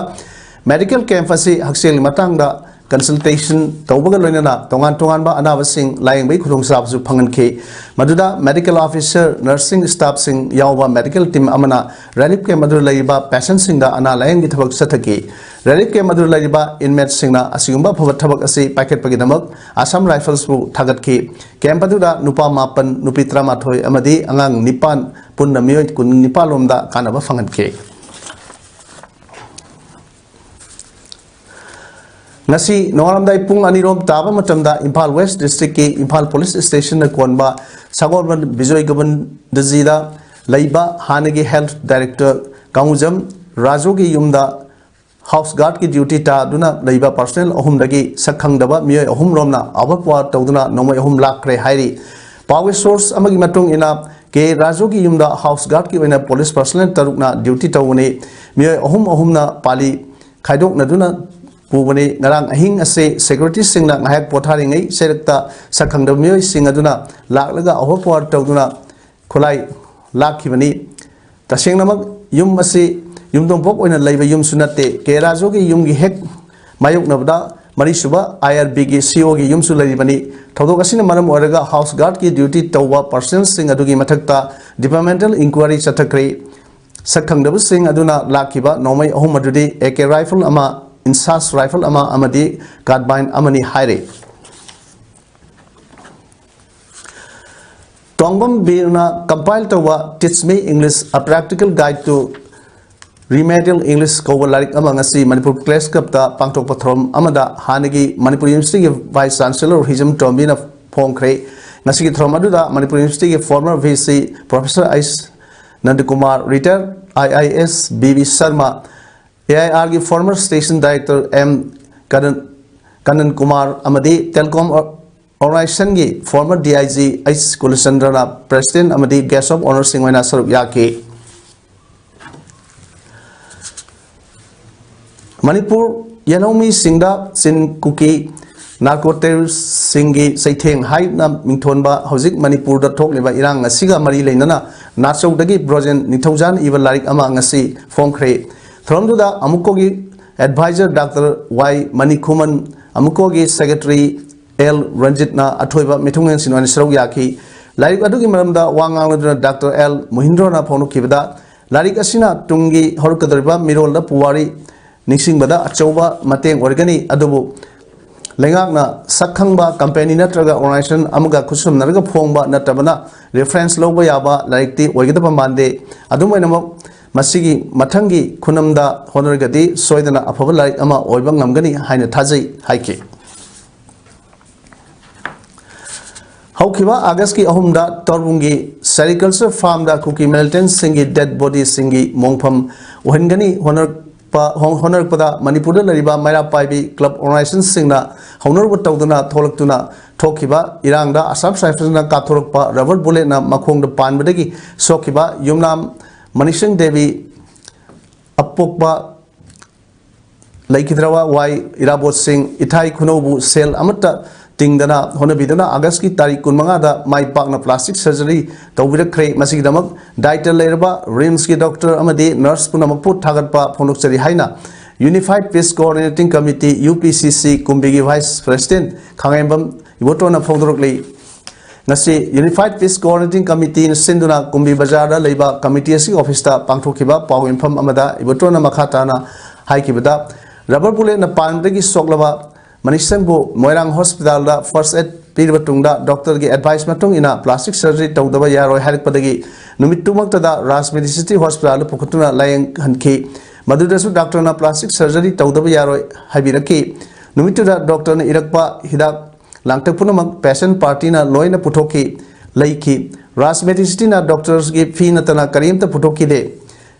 ꯃꯦꯗꯤꯀꯦꯜ ꯀꯦꯝꯞ ꯑꯁꯤ ꯍꯛꯁꯦꯜꯒꯤ ꯃꯇꯥꯡꯗ ꯀꯟꯁꯜꯇꯦꯁꯟ ꯇꯧꯕꯒ ꯂꯣꯏꯅꯅ ꯇꯣꯉꯥꯟ ꯇꯣꯉꯥꯟꯕ ꯑꯅꯥꯕꯁꯤꯡ ꯂꯥꯌꯦꯡꯕꯒꯤ ꯈꯨꯗꯣꯡꯆꯥꯕꯁꯨ ꯐꯪꯍꯟꯈꯤ꯫ ꯃꯗꯨꯗ ꯃꯦꯗꯤꯀꯦꯜ ꯑꯣꯐꯤꯁꯔ, ꯅꯔꯁꯤꯡ ꯁ꯭ꯇꯥꯐꯁꯤꯡ ꯌꯥꯎꯕ ꯃꯦꯗꯤꯀꯦꯜ ꯇꯤꯝ ꯑꯃꯅ ꯔꯤꯂꯤꯐ ꯀꯦꯝꯞ ꯑꯗꯨꯗ ꯂꯩꯔꯤꯕ ꯄꯦꯁꯦꯟꯠꯁꯤꯡꯗ ꯑꯅꯥ ꯂꯥꯌꯦꯡꯒꯤ ꯊꯕꯛ ꯆꯠꯊꯈꯤ꯫ ꯔꯤꯂꯤꯐ ꯀꯦꯝꯞ ꯑꯗꯨꯗ ꯂꯩꯔꯤꯕ ꯏꯟꯃꯦꯠꯁꯤꯡꯅ ꯑꯁꯤꯒꯨꯝꯕ ꯑꯐꯕ ꯊꯕꯛ ꯑꯁꯤ ꯄꯥꯏꯈꯠꯄꯒꯤꯗꯃꯛ ꯑꯁꯥꯝ ꯔꯥꯏꯐꯜꯁꯄꯨ ꯊꯥꯒꯠꯈꯤ꯫ ꯀꯦꯝꯞ ꯑꯗꯨꯗ ꯅꯨꯄꯥ ꯃꯥꯄꯟ, ꯅꯨꯄꯤ ꯇꯔꯥꯃꯥꯊꯣꯏ ꯑꯃꯗꯤ ꯑꯉꯥꯡ ꯅꯤꯄꯥꯟ, ꯄꯨꯟꯅ ꯃꯤꯑꯣꯏ ꯀꯨꯟꯅꯤꯄꯥꯟ ꯂꯣꯝꯗ ꯀꯥꯟꯅꯕ ꯐꯪꯍꯟꯈꯤ꯫ ꯉꯁꯤ ꯅꯣꯡꯉꯥꯜꯂꯝꯗꯥꯏ ꯄꯨꯡ ꯑꯅꯤꯔꯣꯝ ꯇꯥꯕ ꯃꯇꯝꯗ ꯏꯝꯐꯥꯜ ꯋꯦꯁ ꯗꯤꯁꯇ꯭ꯔꯤꯛꯀꯤ ꯏꯝꯐꯥꯜ ꯄꯨꯂꯤꯁ ꯁ꯭ꯇꯦꯁꯟꯅ ꯀꯣꯟꯕ ꯁꯒꯣꯜꯕꯟ ꯕꯤꯖꯣꯏ ꯒꯣꯕꯤꯟꯗꯖꯤꯗ ꯂꯩꯕ ꯍꯥꯟꯅꯒꯤ ꯍꯦꯜꯊ ꯗꯥꯏꯔꯦꯛꯇꯔ ꯀꯥꯡꯉꯨꯖꯝ ꯔꯥꯖꯨꯒꯤ ꯌꯨꯝꯗ ꯍꯥꯎꯁ ꯒꯥꯔꯗꯀꯤ ꯗ꯭ꯌꯨꯇꯤ ꯇꯥꯗꯨꯅ ꯂꯩꯕ ꯄꯔꯁꯅꯦꯜ ꯑꯍꯨꯝꯗꯒꯤ ꯁꯛ ꯈꯪꯗꯕ ꯃꯤꯑꯣꯏ ꯑꯍꯨꯝ ꯔꯣꯝꯅ ꯑꯣꯚꯔ ꯄꯥꯋꯔ ꯇꯧꯗꯨꯅ ꯅꯣꯡꯃꯩ ꯑꯍꯨꯝ ꯂꯥꯛꯈ꯭ꯔꯦ ꯍꯥꯏꯔꯤ꯫ ꯄꯥꯎꯒꯤ ꯁꯣꯔꯁ ꯑꯃꯒꯤ ꯃꯇꯨꯡ ꯏꯟꯅ, ꯀꯦ ꯔꯥꯖꯨꯒꯤ ꯌꯨꯝꯗ ꯍꯥꯎꯁ ꯒꯥꯔꯗꯀꯤ ꯑꯣꯏꯅ ꯄꯨꯂꯤꯁ ꯄꯔꯁꯅꯦꯜ ꯇꯔꯨꯛꯅ ꯗ꯭ꯌꯨꯇꯤ ꯇꯧꯕꯅꯤ꯫ ꯃꯤꯑꯣꯏ ꯑꯍꯨꯝ ꯑꯍꯨꯝꯅ ꯄꯥꯂꯤ ꯈꯥꯏꯗꯣꯛꯅꯗꯨꯅ ꯄꯨꯕꯅꯤ꯫ ꯉꯔꯥꯡ ꯑꯍꯤꯡ ꯑꯁꯤ ꯁꯦꯀ꯭ꯌꯨꯔꯤꯇꯤꯁꯤꯡꯅ ꯉꯥꯏꯍꯥꯛ ꯄꯣꯊꯥꯔꯤꯉꯩ ꯆꯩꯔꯛꯇ ꯁꯛ ꯈꯪꯗꯕ ꯃꯤꯑꯣꯏꯁꯤꯡ ꯑꯗꯨꯅ ꯂꯥꯛꯂꯒ ꯑꯣꯚꯔ ꯄꯥꯋꯔ ꯇꯧꯗꯨꯅ ꯈꯨꯠꯂꯥꯏ ꯂꯥꯛꯈꯤꯕꯅꯤ꯫ ꯇꯁꯦꯡꯅꯃꯛ ꯌꯨꯝ ꯑꯁꯤ ꯌꯨꯝꯊꯣꯡꯄꯣꯛ ꯑꯣꯏꯅ ꯂꯩꯕ ꯌꯨꯝꯁꯨ ꯅꯠꯇꯦ꯫ ꯀꯦ ꯔꯥꯖꯨꯒꯤ ꯌꯨꯝꯒꯤ ꯍꯦꯛ ꯃꯥꯌꯣꯛꯅꯕꯗ ꯃꯔꯤꯁꯨꯕ ꯑꯥꯏ ꯑꯥꯔ ꯕꯤꯒꯤ ꯁꯤ ꯑꯣꯒꯤ ꯌꯨꯝꯁꯨ ꯂꯩꯔꯤꯕꯅꯤ꯫ ꯊꯧꯗꯣꯛ ꯑꯁꯤꯅ ꯃꯔꯝ ꯑꯣꯏꯔꯒ ꯍꯥꯎꯁ ꯒꯥꯔꯗꯀꯤ ꯗ꯭ꯌꯨꯇꯤ ꯇꯧꯕ ꯄꯥꯔꯁꯟꯁꯤꯡ ꯑꯗꯨꯒꯤ ꯃꯊꯛꯇ ꯗꯤꯄꯥꯔꯠꯃꯦꯟꯇꯦꯜ ꯏꯟꯀ꯭ꯋꯥꯏꯔꯤ ꯆꯠꯊꯈ꯭ꯔꯦ꯫ ꯁꯛꯈꯪꯗꯕꯁꯤꯡ ꯑꯗꯨꯅ ꯂꯥꯛꯈꯤꯕ ꯅꯣꯡꯃꯩ ꯑꯍꯨꯝ ꯑꯗꯨꯗꯤ ꯑꯦ ꯀꯦ ꯔꯥꯏꯐꯜ ꯑꯃ, ꯏꯟꯁꯥꯁ ꯔꯥꯏꯐꯜ ꯑꯃ ꯑꯃꯗꯤ ꯀꯥꯔꯕꯥꯏꯟ ꯑꯃꯅꯤ ꯍꯥꯏꯔꯤ꯫ ꯇꯣꯡꯕꯝ ꯕꯤꯔꯅ ꯀꯝꯄꯥꯏꯜ ꯇꯧꯕ Teach Me English, A Practical Guide to Remedial English ꯀꯧꯕ ꯂꯥꯏꯔꯤꯛ ꯑꯃ ꯉꯁꯤ ꯃꯅꯤꯄꯨꯔ ꯄ꯭ꯔꯦꯁ ꯀ꯭ꯂꯕꯇ ꯄꯥꯡꯊꯣꯛꯄ ꯊꯧꯔꯝ ꯑꯃꯗ ꯍꯥꯟꯅꯒꯤ ꯃꯅꯤꯄꯨꯔ ꯌꯨꯅꯤꯚꯔꯁꯤꯇꯤꯒꯤ ꯚꯥꯏꯁ ꯆꯥꯟꯁꯦꯂꯔ ꯍꯤꯖꯝ ꯇꯣꯝꯕꯤꯅ ꯐꯣꯡꯈ꯭ꯔꯦ꯫ ꯉꯁꯤꯒꯤ ꯊꯧꯔꯝ ꯑꯗꯨꯗ ꯃꯅꯤꯄꯨꯔ ꯌꯨꯅꯤꯚꯔꯁꯤꯇꯤꯒꯤ former V C professor H Nandakumar, retired I I S B B Sharma, A I ꯑꯥꯔꯒꯤ former station director M Kanan, Kanan Kumar ꯑꯃꯗꯤ ꯇꯦꯂꯤꯀꯣꯝ ꯑꯣꯔꯒꯅꯥꯏꯖꯦꯁꯟꯒꯤ former D I G H ꯀꯨꯂꯆꯟꯗ꯭ꯔꯅ ꯄ꯭ꯔꯦꯁꯤꯗꯦꯟꯠ ꯑꯃꯗꯤ ꯒꯦꯁ꯭ꯠ ꯑꯣꯐ ꯑꯣꯅꯔꯁꯤꯡ ꯑꯣꯏꯅ ꯁꯔꯨꯛ ꯌꯥꯈꯤ꯫ ꯃꯅꯤꯄꯨꯔ ꯌꯦꯜꯍꯧꯃꯤꯁꯤꯡꯗ ꯆꯤꯟ ꯀꯨꯀꯤ ꯅꯥꯔꯀꯣ ꯇꯦꯔꯣꯔꯤꯁ꯭ꯠꯁꯤꯡꯒꯤ ꯆꯩꯊꯦꯡ ꯍꯥꯏꯅ ꯃꯤꯡꯊꯣꯟꯕ ꯍꯧꯖꯤꯛ ꯃꯅꯤꯄꯨꯔꯗ ꯊꯣꯛꯂꯤꯕ ꯏꯔꯥꯡ ꯑꯁꯤꯒ ꯃꯔꯤ ꯂꯩꯅꯅ ꯅꯥꯆꯧꯗꯒꯤ ꯕ꯭ꯔꯣꯖꯦꯟ ꯅꯤꯡꯊꯧꯖꯥꯅ ꯏꯕ ꯂꯥꯏꯔꯤꯛ ꯑꯃ ꯉꯁꯤ ꯐꯣꯡꯈ꯭ꯔꯦ꯫ ꯊꯧꯔꯝꯗꯨꯗ ꯑꯃꯨꯛꯀꯣꯒꯤ ꯑꯦꯗꯚꯥꯏꯖꯔ ꯗꯥꯛꯇꯔ ꯋꯥꯏ ꯃꯅꯤꯈꯨꯃꯟ, ꯑꯃꯨꯛꯀꯣꯒꯤ ꯁꯦꯀ꯭ꯔꯦꯇꯔꯤ ꯑꯦꯜ ꯔꯟꯖꯤꯠꯅ ꯑꯊꯣꯏꯕ ꯃꯤꯊꯨꯡꯂꯦꯟꯁꯤꯡ ꯑꯣꯏꯅ ꯁꯔꯨꯛ ꯌꯥꯈꯤ꯫ ꯂꯥꯏꯔꯤꯛ ꯑꯗꯨꯒꯤ ꯃꯔꯝꯗ ꯋꯥ ꯉꯥꯡꯂꯗꯨꯅ ꯗꯥꯛꯇꯔ ꯑꯦꯜ ꯃꯣꯍꯤꯟꯗ꯭ꯔꯣꯅ ꯐꯣꯡꯗꯣꯛꯈꯤꯕꯗ, ꯂꯥꯏꯔꯤꯛ ꯑꯁꯤꯅ ꯇꯨꯡꯒꯤ ꯍꯧꯔꯛꯀꯗꯧꯔꯤꯕ ꯃꯤꯔꯣꯜꯗ ꯄꯨꯋꯥꯔꯤ ꯅꯤꯡꯁꯤꯡꯕꯗ ꯑꯆꯧꯕ ꯃꯇꯦꯡ ꯑꯣꯏꯔꯒꯅꯤ, ꯑꯗꯨꯕꯨ ꯂꯩꯉꯥꯛꯅ ꯁꯛ ꯈꯪꯕ ꯀꯝꯄꯦꯅꯤ ꯅꯠꯇ꯭ꯔꯒ ꯑꯣꯔꯒꯅꯥꯏꯖꯦꯁꯟ ꯑꯃꯒ ꯈꯨꯠꯁꯝꯅꯔꯒ ꯐꯣꯡꯕ ꯅꯠꯇꯕꯅ ꯔꯦꯐꯔꯦꯟꯁ ꯂꯧꯕ ꯌꯥꯕ ꯂꯥꯏꯔꯤꯛꯇꯤ ꯑꯣꯏꯒꯗꯕ ꯃꯥꯟꯗꯦ꯫ ꯑꯗꯨꯝ ꯑꯣꯏꯅꯃꯛ, ꯃꯁꯤꯒꯤ ꯃꯊꯪꯒꯤ ꯈꯨꯅꯝꯗ ꯍꯣꯠꯅꯔꯒꯗꯤ ꯁꯣꯏꯗꯅ ꯑꯐꯕ ꯂꯥꯏꯔꯤꯛ ꯑꯃ ꯑꯣꯏꯕ ꯉꯝꯒꯅꯤ ꯍꯥꯏꯅ ꯊꯥꯖꯩ ꯍꯥꯏꯈꯤ꯫ ꯍꯧꯈꯤꯕ ꯑꯥꯒꯁꯀꯤ ꯑꯍꯨꯝꯗ ꯇꯧꯔꯕꯨꯡꯒꯤ ꯁꯦꯔꯤꯀꯜꯆꯔ ꯐꯥꯔꯝꯗ ꯀꯨꯀꯤ ꯃꯤꯂꯤꯇꯦꯟꯠꯁꯤꯡꯒꯤ ꯗꯦꯗ ꯕꯣꯗꯤꯁꯤꯡꯒꯤ ꯃꯣꯡꯐꯝ ꯑꯣꯏꯍꯟꯒꯅꯤ ꯍꯣꯠꯅꯔꯛꯄ, ꯍꯣ-, ꯍꯣꯠꯅꯔꯛꯄꯗ ꯃꯅꯤꯄꯨꯔꯗ ꯂꯩꯔꯤꯕ ꯃꯩꯔꯥ ꯄꯥꯏꯕꯤ ꯀ꯭ꯂꯕ ꯑꯣꯔꯒꯅꯥꯏꯖꯦꯁꯟꯁꯤꯡꯅ ꯍꯧꯅꯔꯨꯕ ꯇꯧꯗꯨꯅ ꯊꯣꯛꯂꯛꯇꯨꯅ ꯊꯣꯛꯈꯤꯕ ꯏꯔꯥꯡꯗ ꯑꯁꯥꯝ ꯔꯥꯏꯐꯜꯁꯅ ꯀꯥꯞꯊꯣꯔꯛꯄ ꯔꯕꯔ ꯕꯨꯂꯦꯠꯅ ꯃꯈꯣꯡꯗ ꯄꯥꯟꯕꯗꯒꯤ ꯁꯣꯛꯈꯤꯕ ꯌꯨꯝꯅꯥꯝ ꯃꯅꯤꯁꯤꯡ ꯗꯦꯕꯤ ꯑꯄꯣꯛꯄ ꯂꯩꯈꯤꯗ꯭ꯔꯕ ꯋꯥꯏ ꯏꯔꯥꯕꯣꯠꯁꯤꯡ ꯏꯊꯥꯏ ꯈꯨꯅꯧꯕꯨ ꯁꯦꯜ ꯑꯃꯠꯇ ꯇꯤꯡꯗꯅ ꯍꯣꯠꯅꯕꯤꯗꯨꯅ ꯑꯥꯒꯁꯀꯤ ꯇꯥꯔꯤꯛ ꯀꯨꯟꯃꯉꯥꯗ ꯃꯥꯏ ꯄꯥꯛꯅ plastic surgery ꯇꯧꯕꯤꯔꯛꯈ꯭ꯔꯦ꯫ ꯃꯁꯤꯒꯤꯗꯃꯛ ꯗꯥꯏꯇ ꯂꯩꯔꯕ RIMSꯀꯤ doctor ꯑꯃꯗꯤ nurse ꯄꯨꯝꯅꯃꯛꯄꯨ ꯊꯥꯒꯠꯄ ꯐꯣꯡꯗꯣꯛꯆꯔꯤ ꯍꯥꯏꯅ Unified Peace Coordinating Committee, UPCC, ꯀꯨꯝꯕꯤꯒꯤ vice president ꯈꯥꯉꯦꯝꯕꯝ ꯏꯕꯣꯇꯣꯟꯅ ꯐꯣꯡꯗꯣꯔꯛꯂꯤ꯫ ꯉꯁꯤ Unified Peace Coordinating Committeeꯅ ꯁꯤꯟꯗꯨꯅ ꯀꯨꯝꯕꯤ ꯕꯖꯥꯔꯗ ꯂꯩꯕ committee ꯑꯁꯤꯒꯤ officeꯇ ꯄꯥꯡꯊꯣꯛꯈꯤꯕ ꯄꯥꯎ ꯌꯨꯝꯐꯝ ꯑꯃꯗ ꯏꯕꯣꯇꯣꯟꯅ ꯃꯈꯥ ꯇꯥꯅ ꯍꯥꯏꯈꯤꯕꯗ, rubber bulletꯅ ꯄꯥꯟꯕꯗꯒꯤ ꯁꯣꯛꯂꯕ ꯃꯅꯤꯁꯪꯕꯨ ꯃꯣꯏꯔꯥꯡ hospitalꯗ first aid ꯄꯤꯔꯕ ꯇꯨꯡꯗ doctorꯒꯤ advice ꯃꯇꯨꯡ ꯏꯟꯅ plastic surgery ꯇꯧꯗꯕ ꯌꯥꯔꯣꯏ ꯍꯥꯏꯔꯛꯄꯗꯒꯤ ꯅꯨꯃꯤꯠꯇꯨꯃꯛꯇꯗ RIMS Medicity hospitalꯗ ꯄꯨꯈꯠꯇꯨꯅ ꯂꯥꯌꯦꯡꯍꯟꯈꯤ꯫ ꯃꯗꯨꯗꯁꯨ doctorꯅ plastic surgery ꯇꯧꯗꯕ ꯌꯥꯔꯣꯏ ꯍꯥꯏꯕꯤꯔꯛꯈꯤ꯫ ꯅꯨꯃꯤꯠꯇꯨꯗ doctorꯅ ꯏꯔꯛꯄ ꯍꯤꯗꯥꯛ ꯂꯥꯡꯊꯛ ꯄꯨꯝꯅꯃꯛ patient partyꯅ ꯂꯣꯏꯅ ꯄꯨꯊꯣꯛꯈꯤ, ꯂꯩꯈꯤ꯫ RIMS Medicityꯅ doctorꯒꯤ fee ꯅꯠꯇꯅ ꯀꯔꯤꯝꯇ ꯄꯨꯊꯣꯛꯈꯤꯗꯦ꯫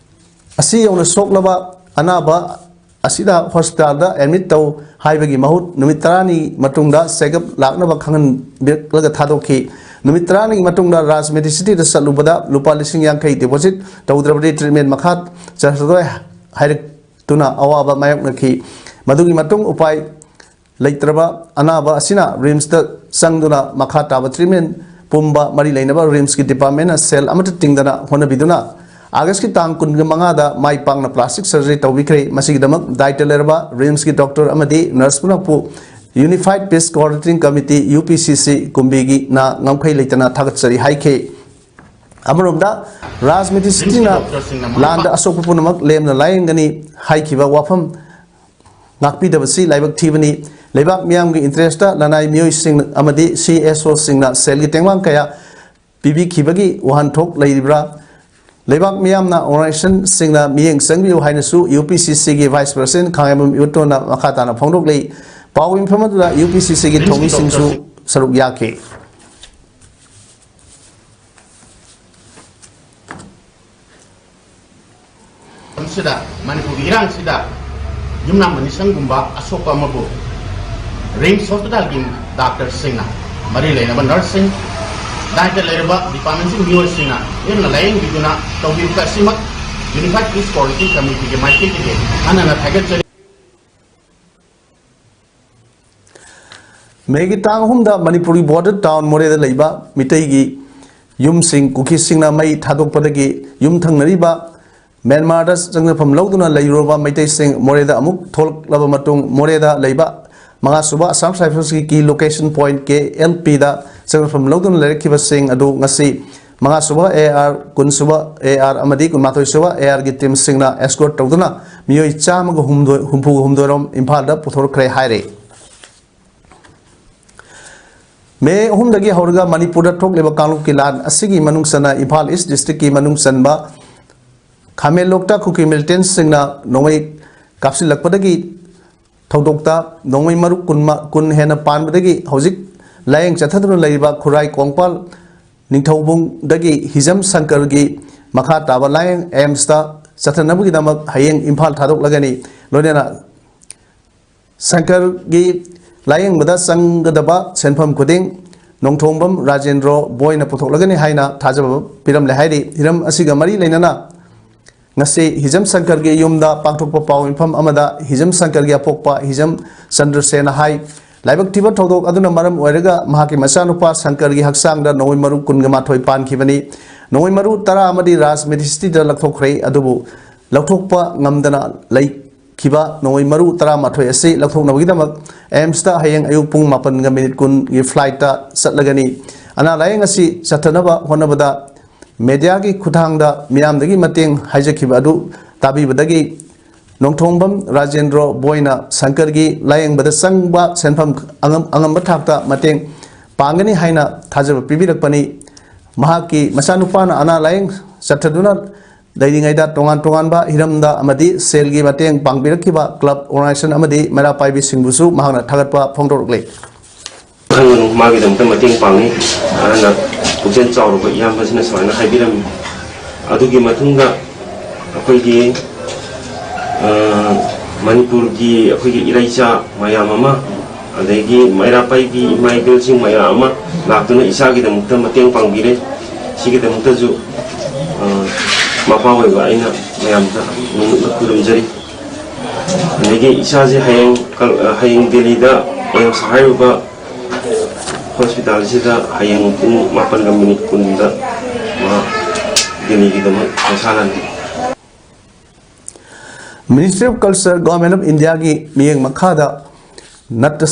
ꯑꯁꯤ ꯌꯧꯅ ꯁꯣꯛꯂꯕ ꯑꯅꯥꯕ ꯑꯁꯤꯗ hospitalꯗ admit ꯇꯧ ꯍꯥꯏꯕꯒꯤ ꯃꯍꯨꯠ ꯅꯨꯃꯤꯠ ꯇꯔꯥꯅꯤ ꯃꯇꯨꯡꯗ checkup ꯂꯥꯛꯅꯕ ꯈꯪꯍꯟꯕꯤꯔꯛꯂꯒ ꯊꯥꯗꯣꯛꯈꯤ꯫ ꯅꯨꯃꯤꯠ ꯇꯔꯥꯅꯤꯒꯤ ꯃꯇꯨꯡꯗ RIMS Medicityꯗ ꯆꯠꯂꯨꯕꯗ ꯂꯨꯄꯥ ꯂꯤꯁꯤꯡ ꯌꯥꯡꯈꯩ deposit ꯇꯧꯗ꯭ꯔꯕꯗꯤ treatment ꯃꯈꯥ ꯆꯠꯊꯔꯣꯏ ꯍꯥꯏꯔꯛꯇꯨꯅ ꯑꯋꯥꯕ ꯃꯥꯌꯣꯛꯅꯈꯤ꯫ ꯃꯗꯨꯒꯤ ꯃꯇꯨꯡ ꯎꯄꯥꯏ ꯂꯩꯇ꯭ꯔꯕ ꯑꯅꯥꯕ ꯑꯁꯤꯅ RIMSꯇ ꯆꯪꯗꯨꯅ ꯃꯈꯥ ꯇꯥꯕ treatment ꯄꯨꯝꯕ ꯃꯔꯤ ꯂꯩꯅꯕ RIMSꯀꯤ departmentꯅ ꯁꯦꯜ ꯑꯃꯠꯇ ꯇꯤꯡꯗꯅ ꯍꯣꯠꯅꯕꯤꯗꯨꯅ ꯑꯥꯒꯁꯀꯤ ꯇꯥꯡ ꯀꯨꯟꯃꯉꯥꯗ ꯃꯥꯏ ꯄꯥꯛꯅ plastic surgery ꯇꯧꯕꯤꯈ꯭ꯔꯦ꯫ ꯃꯁꯤꯒꯤꯗꯃꯛ ꯗꯥꯏꯇ ꯂꯩꯔꯕ RIMSꯀꯤ doctor ꯑꯃꯗꯤ nurse ꯄꯨꯝꯅꯃꯛꯄꯨ Unified Peace Coordinating Committee, UPCC, ꯀꯨꯝꯕꯤꯒꯤꯅ ꯉꯝꯈꯩ ꯂꯩꯇꯅ ꯊꯥꯒꯠꯆꯔꯤ ꯍꯥꯏꯈꯤ꯫ ꯑꯃꯔꯣꯝꯗ RIMS Medicityꯅ ꯂꯥꯟꯗ ꯑꯁꯣꯛꯄ ꯄꯨꯝꯅꯃꯛ ꯂꯦꯝꯅ ꯂꯥꯌꯦꯡꯒꯅꯤ ꯍꯥꯏꯈꯤꯕ ꯋꯥꯐꯝ ꯉꯥꯛꯄꯤꯗꯕꯁꯤ ꯂꯥꯏꯕꯛ ꯊꯤꯕꯅꯤ꯫ ꯂꯩꯕꯥꯛ ꯃꯤꯌꯥꯝꯒꯤ interestꯇ ꯂꯅꯥꯏ ꯃꯤꯑꯣꯏꯁꯤꯡ ꯑꯃꯗꯤ CSOꯁꯤꯡꯅ ꯁꯦꯜꯒꯤ ꯇꯦꯡꯕꯥꯡ ꯀꯌꯥ ꯄꯤꯕꯤꯈꯤꯕꯒꯤ ꯋꯥꯍꯟꯊꯣꯛ ꯂꯩꯔꯤꯕ꯭ꯔꯥ? ꯂꯩꯕꯥꯛ ꯃꯤꯌꯥꯝꯅ organizationꯁꯤꯡꯅ ꯃꯤꯠꯌꯦꯡ ꯆꯪꯕꯤꯌꯨ ꯍꯥꯏꯅꯁꯨ UPCCꯒꯤ vice president ꯈꯥꯉꯦꯝꯕꯝ ꯏꯕꯣꯇꯣꯟꯅ ꯃꯈꯥ ꯇꯥꯅ ꯐꯣꯡꯗꯣꯛꯂꯤ꯫ ꯄꯥꯎ ꯌꯨꯝꯐꯝ ꯑꯗꯨꯗ UPCCꯒꯤ ꯊꯧꯃꯤꯁꯤꯡꯁꯨ ꯁꯔꯨꯛ ꯌꯥꯈꯤ꯫ ꯃꯇꯝꯁꯤꯗ ꯃꯅꯤꯄꯨꯔꯒꯤ ꯏꯔꯥꯡꯁꯤꯗ ꯌꯨꯝꯅꯥꯝ ꯃꯅꯤꯁꯪꯒꯨꯝꯕ ꯑꯁꯣꯛꯄ ꯑꯃꯕꯨ RIMS hospitalꯒꯤ doctorꯁꯤꯡꯅ, ꯃꯔꯤ ꯂꯩꯅꯕ nurseꯁꯤꯡ, ꯗꯥꯏꯇ ꯂꯩꯔꯕ departmentꯁꯤꯡ ꯃꯤꯑꯣꯏꯁꯤꯡꯅ ꯂꯦꯝꯅ ꯂꯥꯌꯦꯡꯕꯤꯗꯨꯅ ꯇꯧꯕꯤꯕ ꯑꯁꯤꯃꯛ Unified Peace Coordinating Committeeꯒꯤ ꯃꯥꯏꯀꯩꯗꯒꯤ ꯍꯟꯅ ꯍꯟꯅ ꯊꯥꯒꯠꯆꯔꯤ꯫ ꯃꯦꯒꯤ ꯇꯥꯡ ꯑꯍꯨꯝꯗ ꯃꯅꯤꯄꯨꯔꯒꯤ ꯕꯣꯔꯗꯔ ꯇꯥꯎꯟ ꯃꯣꯔꯦꯗ ꯂꯩꯕ ꯃꯤꯇꯩꯒꯤ ꯌꯨꯝꯁꯤꯡ ꯀꯨꯀꯤꯁꯤꯡꯅ ꯃꯩ ꯊꯥꯗꯣꯛꯄꯗꯒꯤ ꯌꯨꯝ ꯊꯪꯅꯔꯤꯕ ꯃ꯭ꯌꯥꯟꯃꯥꯔꯗ ꯆꯪꯖꯐꯝ ꯂꯧꯗꯨꯅ ꯂꯩꯔꯨꯔꯕ ꯃꯩꯇꯩꯁꯤꯡ ꯃꯣꯔꯦꯗ ꯑꯃꯨꯛ ꯊꯣꯛꯂꯛꯂꯕ ꯃꯇꯨꯡ, ꯃꯣꯔꯦꯗ ꯂꯩꯕ ꯃꯉꯥꯁꯨꯕ Assam Riflesꯀꯤ key location point ꯀꯦ ꯑꯦꯜ ꯄꯤꯗ ꯆꯪꯖꯐꯝ ꯂꯧꯗꯨꯅ ꯂꯩꯔꯛꯈꯤꯕꯁꯤꯡ ꯑꯗꯨ ꯉꯁꯤ ꯃꯉꯥꯁꯨꯕ ꯑꯦ ꯑꯥꯔ, ꯀꯨꯟꯁꯨꯕ ꯑꯦ ꯑꯥꯔ ꯑꯃꯗꯤ ꯀꯨꯟꯃꯥꯊꯣꯏꯁꯨꯕ ꯑꯦ ꯑꯥꯔꯒꯤ teamꯁꯤꯡꯅ escort ꯇꯧꯗꯨꯅ ꯃꯤꯑꯣꯏ ꯆꯥꯝꯃꯒ ꯍꯨꯝꯐꯨꯒ ꯍꯨꯝꯗꯣꯏꯔꯣꯝ ꯏꯝꯐꯥꯜꯗ ꯄꯨꯊꯣꯔꯛꯈ꯭ꯔꯦ ꯍꯥꯏꯔꯦ꯫ ꯃꯦ ꯑꯍꯨꯝꯗꯒꯤ ꯍꯧꯔꯒ ꯃꯅꯤꯄꯨꯔꯗ ꯊꯣꯛꯂꯤꯕ ꯀꯥꯡꯂꯨꯞꯀꯤ ꯂꯥꯟ ꯑꯁꯤꯒꯤ ꯃꯅꯨꯡ ꯆꯟꯅ ꯏꯝꯐꯥꯜ ꯏꯁ districtꯀꯤ ꯃꯅꯨꯡ ꯆꯟꯕ ꯈꯥꯃꯦꯟꯂꯣꯛꯇ ꯀꯨꯀꯤ militantꯁꯤꯡꯅ ꯅꯣꯡꯃꯩ ꯀꯥꯞꯁꯤꯜꯂꯛꯄꯗꯒꯤ ꯊꯧꯗꯣꯛꯇ ꯅꯣꯡꯃꯩ ꯃꯔꯨ ꯀꯨꯟ ꯃ-, ꯀꯨꯟ ꯍꯦꯟꯅ ꯄꯥꯟꯕꯗꯒꯤ ꯍꯧꯖꯤꯛ ꯂꯥꯌꯦꯡ ꯆꯠꯊꯗꯨꯅ ꯂꯩꯔꯤꯕ ꯈꯨꯔꯥꯏ ꯀꯣꯡꯄꯥꯜ ꯅꯤꯡꯊꯧꯕꯨꯡꯗꯒꯤ ꯍꯤꯖꯝ ꯁꯪꯀꯔꯒꯤ ꯃꯈꯥ ꯇꯥꯕ ꯂꯥꯌꯦꯡ ꯑꯦꯝꯁꯇ ꯆꯠꯊꯅꯕꯒꯤꯗꯃꯛ ꯍꯌꯦꯡ ꯏꯝꯐꯥꯜ ꯊꯥꯗꯣꯛꯂꯒꯅꯤ꯫ ꯂꯣꯏꯅꯅ ꯁꯪꯀꯔꯒꯤ ꯂꯥꯌꯦꯡꯕꯗ ꯆꯪꯒꯗꯕ ꯁꯦꯟꯐꯝ ꯈꯨꯗꯤꯡ ꯅꯣꯡꯊꯣꯡꯕꯝ ꯔꯥꯖꯦꯟꯗ꯭ꯔꯣ ꯕꯣꯏꯅ ꯄꯨꯊꯣꯛꯂꯒꯅꯤ ꯍꯥꯏꯅ ꯊꯥꯖꯕ ꯄꯤꯔꯝꯂꯦ ꯍꯥꯏꯔꯤ꯫ ꯍꯤꯔꯝ ꯑꯁꯤꯒ ꯃꯔꯤ ꯂꯩꯅꯅ ꯉꯁꯤ ꯍꯤꯖꯝ ꯁꯪꯀꯔꯒꯤ ꯌꯨꯝꯗ ꯄꯥꯡꯊꯣꯛꯄ ꯄꯥꯎ ꯃꯤꯐꯝ ꯑꯃꯗ ꯍꯤꯖꯝ ꯁꯪꯀꯔꯒꯤ ꯑꯄꯣꯛꯄ ꯍꯤꯖꯝ ꯆꯟꯗ꯭ꯔꯁꯦꯅ ꯍꯥꯏ, ꯂꯥꯏꯕꯛ ꯊꯤꯕ ꯊꯧꯗꯣꯛ ꯑꯗꯨꯅ ꯃꯔꯝ ꯑꯣꯏꯔꯒ ꯃꯍꯥꯛꯀꯤ ꯃꯆꯥꯅꯨꯄꯥ ꯁꯪꯀꯔꯒꯤ ꯍꯛꯆꯥꯡꯗ ꯅꯣꯡꯃꯩ ꯃꯔꯨ ꯀꯨꯟꯒ ꯃꯥꯊꯣꯏ ꯄꯥꯟꯈꯤꯕꯅꯤ꯫ ꯅꯣꯡꯃꯩ ꯃꯔꯨ ꯇꯔꯥ ꯑꯃꯗꯤ ꯔꯥꯖ ꯃꯦꯗꯤꯁꯤꯇꯤꯗ ꯂꯧꯊꯣꯛꯈ꯭ꯔꯦ, ꯑꯗꯨꯕꯨ ꯂꯧꯊꯣꯛꯄ ꯉꯝꯗꯅ ꯂꯩꯈꯤꯕ ꯅꯣꯡꯃꯩ ꯃꯔꯨ ꯇꯔꯥꯃꯥꯊꯣꯏ ꯑꯁꯤ ꯂꯧꯊꯣꯛꯅꯕꯒꯤꯗꯃꯛ ꯑꯦꯝꯁꯇ ꯍꯌꯦꯡ ꯑꯌꯨꯛ ꯄꯨꯡ ꯃꯥꯄꯟꯒ ꯃꯤꯅꯤꯠ ꯀꯨꯟꯒꯤ flightꯇ ꯆꯠꯂꯒꯅꯤ꯫ ꯑꯅꯥ ꯂꯥꯌꯦꯡ ꯑꯁꯤ ꯆꯠꯊꯅꯕ ꯍꯣꯠꯅꯕꯗ mediaꯒꯤ ꯈꯨꯠꯊꯥꯡꯗ ꯃꯤꯌꯥꯝꯗꯒꯤ ꯃꯇꯦꯡ ꯍꯥꯏꯖꯈꯤꯕ ꯑꯗꯨ ꯇꯥꯕꯤꯕꯗꯒꯤ ꯅꯣꯡꯊꯣꯡꯕꯝ ꯔꯥꯖꯦꯟꯗ꯭ꯔꯣ ꯕꯣꯏꯅ ꯁꯪꯀꯔꯒꯤ ꯂꯥꯌꯦꯡꯕꯗ ꯆꯪꯕ ꯁꯦꯟꯐꯝ ꯑꯉꯝ-, ꯑꯉꯝꯕ ꯊꯥꯛꯇ ꯃꯇꯦꯡ ꯄꯥꯡꯒꯅꯤ ꯍꯥꯏꯅ ꯊꯥꯖꯕ ꯄꯤꯕꯤꯔꯛꯄꯅꯤ꯫ ꯃꯍꯥꯛꯀꯤ ꯃꯆꯥꯅꯨꯄꯥꯅ ꯑꯅꯥ ꯂꯥꯌꯦꯡ ꯆꯠꯊꯗꯨꯅ ꯂꯩꯔꯤꯉꯩꯗ ꯇꯣꯉꯥꯟ ꯇꯣꯉꯥꯟꯕ ꯍꯤꯔꯝꯗ ꯑꯃꯗꯤ ꯁꯦꯜꯒꯤ ꯃꯇꯦꯡ ꯄꯥꯡꯕꯤꯔꯛꯈꯤꯕ club, organization ꯑꯃꯗꯤ ꯃꯩꯔꯥ ꯄꯥꯏꯕꯤꯁꯤꯡꯕꯨꯁꯨ ꯃꯍꯥꯛꯅ ꯊꯥꯒꯠꯄ ꯐꯣꯡꯗꯣꯔꯛꯂꯤ꯫ ꯈꯪꯒꯅꯨ, ꯃꯥꯒꯤꯗꯃꯛꯇ ꯃꯇꯦꯡ ꯄꯥꯡꯉꯤ ꯍꯥꯏꯅ ꯄꯨꯛꯆꯦꯜ ꯆꯥꯎꯔꯕ ꯏꯌꯥꯝꯕꯁꯤꯅ ꯁꯨꯃꯥꯏꯅ ꯍꯥꯏꯕꯤꯔꯝꯃꯤ꯫ ꯑꯗꯨꯒꯤ ꯃꯇꯨꯡꯗ ꯑꯩꯈꯣꯏꯒꯤ, ꯑ, ꯃꯅꯤꯄꯨꯔꯒꯤ ꯑꯩꯈꯣꯏꯒꯤ ꯏꯔꯩꯆꯥ ꯃꯌꯥꯝ ꯑꯃ, ꯑꯗꯒꯤ ꯃꯩꯔꯥ ꯄꯥꯏꯕꯤ ꯏꯃꯥ ꯏꯕꯦꯜꯁꯤꯡ ꯃꯌꯥꯝ ꯑꯃ ꯂꯥꯛꯇꯨꯅ ꯏꯆꯥꯒꯤꯗꯃꯛꯇ ꯃꯇꯦꯡ ꯄꯥꯡꯕꯤꯔꯦ꯫ ꯁꯤꯒꯤꯗꯃꯛꯇꯁꯨ, ꯑ, ꯃꯄꯥ ꯑꯣꯏꯕ ꯑꯩꯅ ꯃꯌꯥꯝꯗ ꯅꯣꯡꯂꯨꯛꯅ ꯈꯨꯔꯨꯝꯖꯔꯤ꯫ ꯑꯗꯒꯤ ꯏꯆꯥꯁꯦ ꯍꯌꯦꯡ ꯀ-, ꯍꯌꯦꯡ ꯗꯦꯜꯂꯤꯗ ꯑꯦꯝꯁ ꯍꯥꯏꯔꯤꯕ ꯍꯣꯁꯄꯤꯇꯥꯜꯁꯤꯗ ꯍꯌꯦꯡ ꯄꯨꯡ ꯃꯥꯄꯟꯒ ꯃꯤꯅꯤꯠ ꯀꯨꯟꯗ ꯃꯍꯥꯛ ꯗꯦꯜꯂꯤꯒꯤꯗꯃꯛ ꯈꯣꯡꯁꯥꯜꯂꯅꯤ꯫ Ministry of Culture, Government of Indiaꯒꯤ ꯃꯤꯠꯌꯦꯡ ꯃꯈꯥꯗ ꯅꯠꯇ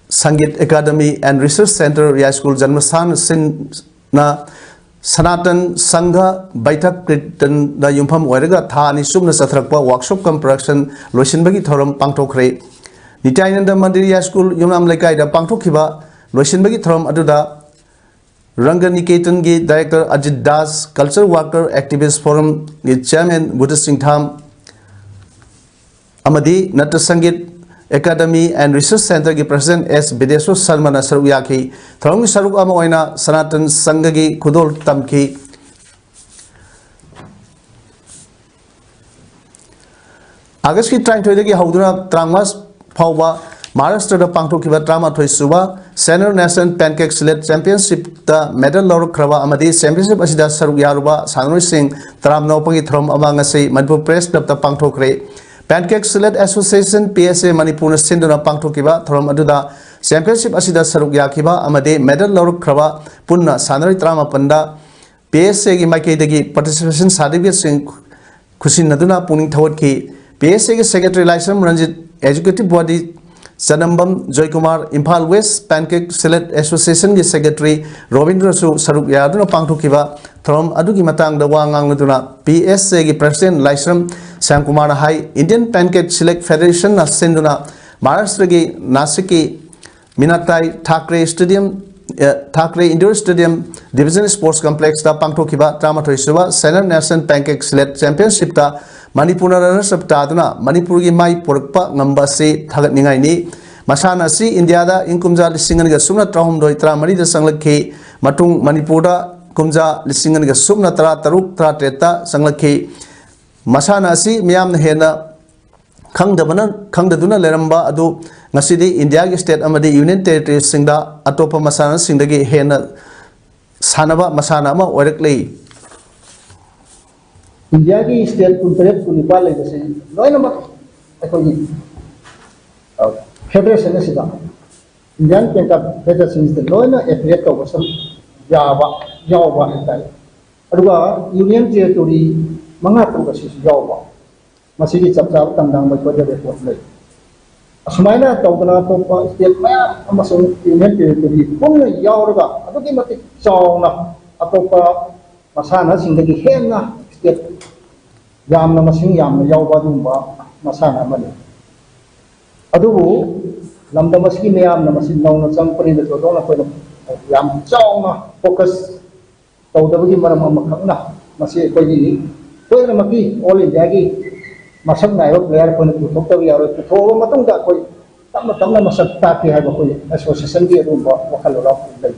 ꯁꯪꯒꯤꯠ Academy and Research Centre, ꯌꯥꯏꯁ꯭ꯀꯨꯜ ꯖꯟꯃꯁꯥꯟ ꯁꯤꯟꯅ ꯁꯅꯥꯇꯟ ꯁꯪꯘ ꯕꯩꯊꯛ ꯀꯤꯔꯇꯟꯗ ꯌꯨꯝꯐꯝ ꯑꯣꯏꯔꯒ ꯊꯥ ꯑꯅꯤ ꯆꯨꯞꯅ ꯆꯠꯊꯔꯛꯄ workshop cum production ꯂꯣꯏꯁꯤꯟꯕꯒꯤ ꯊꯧꯔꯝ ꯄꯥꯡꯊꯣꯛꯈ꯭ꯔꯦ꯫ ꯅꯤꯇ꯭ꯌꯥꯅꯟꯗ ꯃꯟꯗꯤꯔ ꯌꯥꯏꯁ꯭ꯀꯨꯜ ꯌꯨꯝꯅꯥꯝ ꯂꯩꯀꯥꯏꯗ ꯄꯥꯡꯊꯣꯛꯈꯤꯕ ꯂꯣꯏꯁꯤꯟꯕꯒꯤ ꯊꯧꯔꯝ ꯑꯗꯨꯗ ꯔꯪꯒ ꯅꯤꯀꯦꯇꯟꯒꯤ Director Ajit Das, Culture Worker Activist Forumꯒꯤ Chairman Buddha ꯁꯤꯡꯊꯥꯝ ꯑꯃꯗꯤ ꯅꯠꯇ ꯁꯪꯒꯤꯠ Academy and Research Centreꯒꯤ President ꯑꯦꯁ ꯕꯤꯗꯦꯁ꯭ꯋꯔ ꯁꯔꯃꯅ ꯁꯔꯨꯛ ꯌꯥꯈꯤ꯫ ꯊꯧꯔꯝꯒꯤ ꯁꯔꯨꯛ ꯑꯃ ꯑꯣꯏꯅ ꯁꯅꯥꯇꯟ ꯁꯪꯘꯒꯤ ꯈꯨꯗꯣꯜ ꯇꯝꯈꯤ꯫ ꯑꯥꯒꯁꯀꯤ ꯇꯔꯥꯅꯤꯊꯣꯏꯗꯒꯤ ꯍꯧꯗꯨꯅ ꯇꯔꯥꯃꯉꯥ ꯐꯥꯎꯕ ꯃꯍꯥꯔꯥꯁꯇ꯭ꯔꯗ ꯄꯥꯡꯊꯣꯛꯈꯤꯕ ꯇꯔꯥꯃꯥꯊꯣꯏ ꯁꯨꯕ Senior National Pancake Sledge Championshipꯇ medal ꯂꯧꯔꯛꯈ꯭ꯔꯕ ꯑꯃꯗꯤ championship ꯑꯁꯤꯗ ꯁꯔꯨꯛ ꯌꯥꯔꯨꯕ ꯁꯥꯟꯅꯔꯣꯏꯁꯤꯡ ꯇꯔꯥꯝꯅ ꯑꯣꯛꯄꯒꯤ ꯊꯧꯔꯝ ꯑꯃ ꯉꯁꯤ Manipur Press Clubꯇ ꯄꯥꯡꯊꯣꯛꯈ꯭ꯔꯦ꯫ Pancake Sledge Association, P S A, ꯃꯅꯤꯄꯨꯔꯅ ꯁꯤꯟꯗꯨꯅ ꯄꯥꯡꯊꯣꯛꯈꯤꯕ ꯊꯧꯔꯝ ꯑꯗꯨꯗ championship ꯑꯁꯤꯗ ꯁꯔꯨꯛ ꯌꯥꯈꯤꯕ ꯑꯃꯗꯤ medal ꯂꯧꯔꯛꯈ꯭ꯔꯕ ꯄꯨꯟꯅ ꯁꯥꯟꯅꯔꯣꯏ ꯇꯔꯥꯃꯥꯄꯟꯗ P S Aꯒꯤ ꯃꯥꯏꯀꯩꯗꯒꯤ participation certificateꯁꯤꯡ ꯈꯨꯠꯁꯤꯟꯅꯗꯨꯅ ꯄꯨꯛꯅꯤꯡ ꯊꯧꯒꯠꯈꯤ꯫ P S Aꯒꯤ Secretary ꯂꯥꯏꯁ꯭ꯔꯝ Ranjit, Executive Body ꯆꯅꯝꯕꯝ Joykumar, Imphal West Pancake Sledge Associationꯒꯤ Secretary ꯔꯣꯕꯤꯟꯗ꯭ꯔꯁꯨ ꯁꯔꯨꯛ ꯌꯥꯗꯨꯅ ꯄꯥꯡꯊꯣꯛꯈꯤꯕ ꯊꯧꯔꯝ ꯑꯗꯨꯒꯤ ꯃꯇꯥꯡꯗ ꯋꯥ ꯉꯥꯡꯂꯗꯨꯅ P S Aꯒꯤ President ꯂꯥꯏꯁ꯭ꯔꯝ ꯁ꯭ꯌꯥꯝꯀꯨꯃꯥꯔꯅ ꯍꯥꯏ, Indian Pancake Sledge Federationꯅ ꯁꯤꯟꯗꯨꯅ ꯃꯍꯥꯔꯥꯁꯇ꯭ꯔꯒꯤ ꯅꯥꯁꯤꯛꯀꯤ ꯃꯤꯅꯥꯇꯥꯏ ꯊꯥꯀ꯭ꯔꯦ Stadium, ꯑꯦ, Thackeray Indoor Stadium, Division Sports Complexꯇ ꯄꯥꯡꯊꯣꯛꯈꯤꯕ ꯇꯔꯥꯃꯥꯊꯣꯏ ꯁꯨꯕ Senior National Pancake Sledge Championshipꯇ ꯃꯅꯤꯄꯨꯔꯅ runners up ꯇꯥꯗꯨꯅ ꯃꯅꯤꯄꯨꯔꯒꯤ ꯃꯥꯏ ꯄꯨꯔꯛꯄ ꯉꯝꯕ ꯑꯁꯤ ꯊꯥꯒꯠꯅꯤꯡꯉꯥꯏꯅꯤ꯫ ꯃꯁꯥꯟꯅ ꯑꯁꯤ ꯏꯟꯗꯤꯌꯥꯗ ꯏꯪ ꯀꯨꯝꯖꯥ ꯂꯤꯁꯤꯡ ꯑꯅꯤꯒ ꯁꯨꯞꯅ ꯇꯔꯥꯍꯨꯝꯗꯣꯏ ꯇꯔꯥꯃꯔꯤꯗ ꯆꯪꯂꯛꯈꯤ꯫ ꯃꯇꯨꯡ ꯃꯅꯤꯄꯨꯔꯗ ꯀꯨꯝꯖꯥ ꯂꯤꯁꯤꯡ ꯑꯅꯤꯒ ꯁꯨꯞꯅ ꯇꯔꯥꯇꯔꯨꯛ ꯇꯔꯥꯇꯔꯦꯠꯇ ꯆꯪꯂꯛꯈꯤ꯫ ꯃꯁꯥꯟꯅ ꯑꯁꯤ ꯃꯤꯌꯥꯝꯅ ꯍꯦꯟꯅ ꯈꯪꯗꯕꯅ, ꯈꯪꯗꯗꯨꯅ ꯂꯩꯔꯝꯕ ꯑꯗꯨ ꯉꯁꯤꯗꯤ ꯏꯟꯗꯤꯌꯥꯒꯤ state ꯑꯃꯗꯤ union territoriesꯁꯤꯡꯗ ꯑꯇꯣꯞꯄ ꯃꯁꯥꯟꯅꯁꯤꯡꯗꯒꯤ ꯍꯦꯟꯅ ꯁꯥꯟꯅꯕ ꯃꯁꯥꯟꯅ ꯑꯃ ꯑꯣꯏꯔꯛꯂꯤ꯫ ꯏꯟꯗꯤꯌꯥꯒꯤ state ꯀꯨꯟꯇꯔꯦꯠ, ꯀꯨꯟꯅꯤꯄꯥꯜ ꯂꯩꯕꯁꯦ ꯂꯣꯏꯅꯃꯛ ꯑꯩꯈꯣꯏꯒꯤ, ꯑ, federation ꯑꯁꯤꯗ ꯏꯟꯗꯤꯌꯥꯟ ꯄꯦꯟ ꯀꯥꯔꯗ ꯍꯣꯜꯗꯔꯁꯤꯡꯁꯤꯗ ꯂꯣꯏꯅ ꯑꯦꯐꯤꯂꯦꯠ ꯇꯧꯕ ꯁꯔꯨꯛ ꯌꯥꯕ, ꯌꯥꯎꯕ ꯍꯥꯏꯇꯥꯔꯦ꯫ ꯑꯗꯨꯒ ꯌꯨꯅꯤꯌꯟ ꯇꯦꯔꯤꯇꯣꯔꯤ ꯃꯉꯥ ꯇꯔꯨꯛ ꯑꯁꯤꯁꯨ ꯌꯥꯎꯕ꯫ ꯃꯁꯤꯒꯤ ꯆꯞ ꯆꯥꯕ ꯇꯝꯗꯥꯡꯕ ꯑꯩꯈꯣꯏꯗ ꯔꯦꯀꯣꯔꯗ ꯂꯩ꯫ ꯑꯁꯨꯃꯥꯏꯅ ꯇꯧꯗꯅ ꯑꯇꯣꯞꯄ ꯁ꯭ꯇꯦꯠ ꯃꯌꯥꯝ ꯑꯃꯁꯨꯡ ꯌꯨꯅꯤꯌꯟ ꯇꯦꯔꯤꯇꯣꯔꯤ ꯄꯨꯟꯅ ꯌꯥꯎꯔꯒ ꯑꯗꯨꯛꯀꯤ ꯃꯇꯤꯛ ꯆꯥꯎꯅ ꯑꯇꯣꯞꯄ ꯃꯁꯥꯟꯅꯁꯤꯡꯗꯒꯤ ꯍꯦꯟꯅ ꯁ꯭ꯇꯦꯠ ꯌꯥꯝꯅ, ꯃꯁꯤꯡ ꯌꯥꯝꯅ ꯌꯥꯎꯕ ꯑꯗꯨꯒꯨꯝꯕ ꯃꯁꯥꯟꯅ ꯑꯃꯅꯤ꯫ ꯑꯗꯨꯕꯨ ꯂꯝꯗꯝ ꯑꯁꯤꯒꯤ ꯃꯤꯌꯥꯝꯅ ꯃꯁꯤ ꯅꯧꯅ ꯆꯪꯉꯛꯄꯅꯤꯅ ꯊꯣꯏꯗꯣꯛꯅ ꯑꯩꯈꯣꯏꯅ ꯌꯥꯝ ꯆꯥꯎꯅ ꯐꯣꯀꯁ ꯇꯧꯗꯕꯒꯤ ꯃꯔꯝ ꯑꯃꯈꯛꯅ ꯃꯁꯤ ꯑꯩꯈꯣꯏꯒꯤ ꯂꯣꯏꯅꯃꯛꯀꯤ ꯑꯣꯜ ꯏꯟꯗꯤꯌꯥꯒꯤ ꯃꯁꯛ ꯅꯥꯏꯕ ꯄ꯭ꯂꯦꯌꯔ ꯑꯩꯈꯣꯏꯅ ꯄꯨꯊꯣꯛꯇꯕ ꯌꯥꯔꯣꯏ꯫ ꯄꯨꯊꯣꯛꯑꯕ ꯃꯇꯨꯡꯗ ꯑꯩꯈꯣꯏ ꯇꯞꯅ ꯇꯞꯅ ꯃꯁꯛ ꯇꯥꯛꯀꯦ ꯍꯥꯏꯕ ꯑꯩꯈꯣꯏ ꯑꯦꯁꯣꯁꯤꯌꯦꯁꯟꯒꯤ ꯑꯗꯨꯒꯨꯝꯕ ꯋꯥꯈꯜꯂꯣꯟ ꯑꯃ ꯂꯩ꯫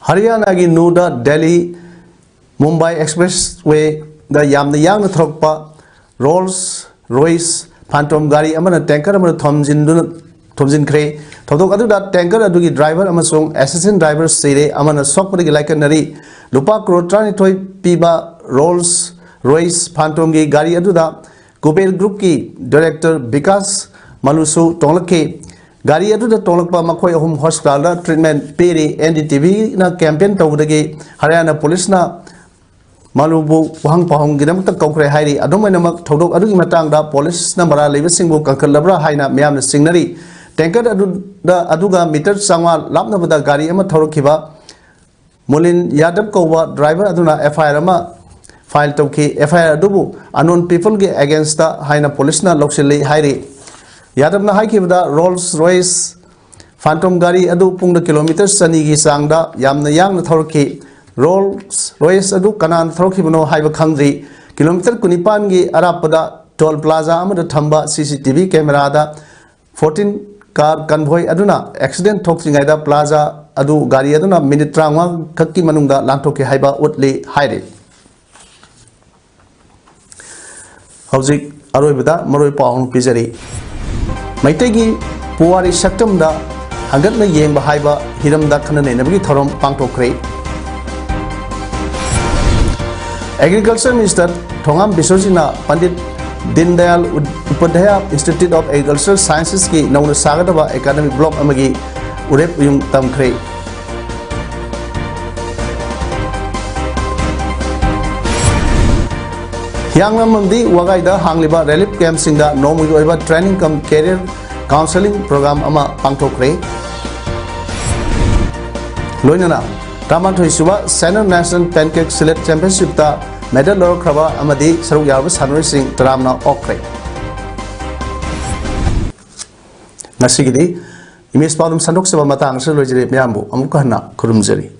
ꯍꯔꯤꯌꯥꯅꯥꯒꯤ ꯅꯨꯗ ꯗꯦꯜꯂꯤ ꯃꯨꯝꯕꯥꯏ ꯑꯦꯛꯁꯄ꯭ꯔꯦꯁ ꯋꯦꯗ ꯌꯥꯝꯅ ꯌꯥꯡꯅ ꯊꯧꯔꯛꯄ ꯔꯣꯜꯁ ꯔꯣꯏꯁ ꯐꯥꯟꯇꯣꯝ ꯒꯥꯔꯤ ꯑꯃꯅ ꯇꯦꯡꯀꯔ ꯑꯃꯗ ꯊꯣꯝꯖꯤꯟꯗꯨꯅ ꯊꯣꯝꯖꯤꯟꯈ꯭ꯔꯦ꯫ ꯊꯧꯗꯣꯛ ꯑꯗꯨꯗ ꯇꯦꯡꯀꯔ ꯑꯗꯨꯒꯤ ꯗ꯭ꯔꯥꯏꯚꯔ ꯑꯃꯁꯨꯡ ꯑꯦꯁꯤꯁꯇꯦꯟ ꯗ꯭ꯔꯥꯏꯚꯔ ꯁꯤꯔꯦ, ꯑꯃꯅ ꯁꯣꯛꯄꯗꯒꯤ ꯂꯥꯏꯀꯠꯅꯔꯤ꯫ ꯂꯨꯄꯥ ꯀ꯭ꯔꯣꯔ ꯇꯔꯥꯅꯤꯊꯣꯏ ꯄꯤꯕ ꯔꯣꯜꯁ ꯔꯣꯏꯁ ꯐꯥꯟꯇꯣꯝꯒꯤ ꯒꯥꯔꯤ ꯑꯗꯨꯗ ꯀꯨꯕꯦꯔ ꯒ꯭ꯔꯨꯞꯀꯤ ꯗꯥꯏꯔꯦꯛꯇꯔ ꯕꯤꯀꯥꯁ ꯃꯂꯨꯁꯨ ꯇꯣꯡꯂꯛꯈꯤ꯫ ꯒꯥꯔꯤ ꯑꯗꯨꯗ ꯇꯣꯡꯂꯛꯄ ꯃꯈꯣꯏ ꯑꯍꯨꯝ ꯍꯣꯁꯄꯤꯇꯥꯜꯗ ꯇ꯭ꯔꯤꯠꯃꯦꯟ ꯄꯤꯔꯤ꯫ ꯑꯦꯟ ꯗꯤ ꯇꯤ ꯚꯤꯅ ꯀꯦꯝꯄꯦꯟ ꯇꯧꯕꯗꯒꯤ ꯍꯔꯤꯌꯥꯅꯥ ꯄꯨꯂꯤꯁꯅ ꯃꯥꯂꯨꯕꯨ ꯋꯥꯍꯪ ꯄꯥꯎꯍꯪꯒꯤꯗꯃꯛꯇ ꯀꯧꯈ꯭ꯔꯦ ꯍꯥꯏꯔꯤ꯫ ꯑꯗꯨꯝ ꯑꯣꯏꯅꯃꯛ, ꯊꯧꯗꯣꯛ ꯑꯗꯨꯒꯤ ꯃꯇꯥꯡꯗ ꯄꯨꯂꯤꯁꯅ ꯃꯔꯥꯜ ꯂꯩꯕꯁꯤꯡꯕꯨ ꯀꯟꯈꯠꯂꯕ꯭ꯔꯥ ꯍꯥꯏꯅ ꯃꯤꯌꯥꯝꯅ ꯆꯤꯡꯅꯔꯤ꯫ ꯇꯦꯡꯀꯔ ꯑꯗꯨꯗ, ꯑꯗꯨꯒ ꯃꯤꯇꯔ ꯆꯥꯝꯃꯉꯥ ꯂꯥꯞꯅꯕꯗ ꯒꯥꯔꯤ ꯑꯃ ꯊꯧꯔꯛꯈꯤꯕ ꯃꯨꯂꯤꯟ ꯌꯥꯗꯕ ꯀꯧꯕ ꯗ꯭ꯔꯥꯏꯚꯔ ꯑꯗꯨꯅ ꯑꯦꯐ ꯑꯥꯏ ꯑꯥꯔ ꯑꯃ ꯐꯥꯏꯜ ꯇꯧꯈꯤ꯫ ꯑꯦꯐ ꯑꯥꯏ ꯑꯥꯔ ꯑꯗꯨꯕꯨ ꯑꯟꯅꯣꯟ ꯄꯤꯄꯜꯒꯤ ꯑꯦꯒꯦꯟꯁꯇ ꯍꯥꯏꯅ ꯄꯨꯂꯤꯁꯅ ꯂꯧꯁꯤꯜꯂꯤ ꯍꯥꯏꯔꯤ꯫ ꯌꯥꯗꯕꯅ ꯍꯥꯏꯈꯤꯕꯗ, ꯔꯣꯜꯁ ꯔꯣꯏꯁ ꯐꯥꯟꯇꯣꯝ ꯒꯥꯔꯤ ꯑꯗꯨ ꯄꯨꯡꯗ ꯀꯤꯂꯣꯃꯤꯇꯔ ꯆꯅꯤꯒꯤ ꯆꯥꯡꯗ ꯌꯥꯝꯅ ꯌꯥꯡꯅ ꯊꯧꯔꯛꯈꯤ꯫ ꯔꯣꯜꯁ ꯔꯣꯏꯁ ꯑꯗꯨ ꯀꯅꯥꯅ ꯊꯧꯔꯛꯈꯤꯕꯅꯣ ꯍꯥꯏꯕ ꯈꯪꯗ꯭ꯔꯤ꯫ ꯀꯤꯂꯣꯃꯤꯇꯔ ꯀꯨꯟꯅꯤꯄꯥꯟꯒꯤ ꯑꯔꯥꯞꯄꯗ ꯇꯣꯜ ꯄ꯭ꯂꯥꯖꯥ ꯑꯃꯗ ꯊꯝꯕ ꯁꯤ ꯁꯤ ꯇꯤ ꯚꯤ ꯀꯦꯃꯦꯔꯥꯗ ꯐꯣꯔꯇꯤꯟ ꯀꯥꯔ ꯀꯟꯚꯣꯏ ꯑꯗꯨꯅ ꯑꯦꯛꯁꯤꯗꯦꯟ ꯊꯣꯛꯇ꯭ꯔꯤꯉꯩꯗ ꯄ꯭ꯂꯥꯖꯥ ꯑꯗꯨ ꯒꯥꯔꯤ ꯑꯗꯨꯅ ꯃꯤꯅꯤꯠ ꯇꯔꯥꯃꯉꯥ ꯈꯛꯀꯤ ꯃꯅꯨꯡꯗ ꯂꯥꯟꯊꯣꯛꯈꯤ ꯍꯥꯏꯕ ꯎꯠꯂꯤ ꯍꯥꯏꯔꯤ꯫ ꯍꯧꯖꯤꯛ ꯑꯔꯣꯏꯕꯗ ꯃꯔꯨꯑꯣꯏ ꯄꯥꯎ ꯑꯃ ꯄꯤꯖꯔꯤ꯫ ꯃꯩꯇꯩꯒꯤ ꯄꯨꯋꯥꯔꯤ ꯁꯛꯇꯝꯗ ꯍꯪꯒꯠꯅ ꯌꯦꯡꯕ ꯍꯥꯏꯕ ꯍꯤꯔꯝꯗ ꯈꯟꯅ ꯅꯩꯅꯕꯒꯤ ꯊꯧꯔꯝ ꯄꯥꯡꯊꯣꯛꯈ꯭ꯔꯦ꯫ ꯑꯦꯒ꯭ꯔꯤꯀꯜꯆꯔ ꯃꯤꯅꯤꯁꯇꯔ ꯊꯣꯉꯥꯝ ꯕꯤꯁꯣꯖꯤꯠꯅ Pandit Deen Dayal Upadhyay Institute of Agricultural Sciences ꯀꯤ ꯅꯧꯅ ꯁꯥꯒꯗꯕ academic block ꯑꯃꯒꯤ ꯎꯔꯦꯞ ꯎꯌꯨꯡ ꯇꯝꯈ꯭ꯔꯦ꯫ ꯍꯤꯌꯥꯡꯂꯝ ꯑꯃꯗꯤ ꯋꯥꯒꯥꯏꯗ ꯍꯥꯡꯂꯤꯕ relief camp ꯁꯤꯡꯗ ꯅꯣꯡꯃꯒꯤ ꯑꯣꯏꯕ training cum career counselling program ꯑꯃ ꯄꯥꯡꯊꯣꯛꯈ꯭ꯔꯦ꯫ ꯂꯣꯏꯅꯅ ꯇꯔꯥꯃꯥꯊꯣꯏ ꯁꯨꯕ Senior National Ten K Sledge Championship ꯇ medal ꯂꯧꯔꯛꯈ꯭ꯔꯕ ꯑꯃꯗꯤ ꯁꯔꯨꯛ ꯌꯥꯔꯕ ꯁꯥꯟꯅꯔꯣꯏꯁꯤꯡ ꯇꯔꯥꯝꯅ ꯑꯣꯛꯈ꯭ꯔꯦ꯫ ꯉꯁꯤꯒꯤꯗꯤ ꯏꯃꯦꯖ ꯄꯥꯎꯗꯝ ꯁꯟꯗꯣꯛꯆꯕ ꯃꯇꯥꯡ ꯑꯁꯤꯗ ꯂꯣꯏꯖꯔꯦ꯫ ꯃꯌꯥꯝꯕꯨ ꯑꯃꯨꯛꯀ ꯍꯟꯅ ꯈꯨꯔꯨꯝꯖꯔꯤ꯫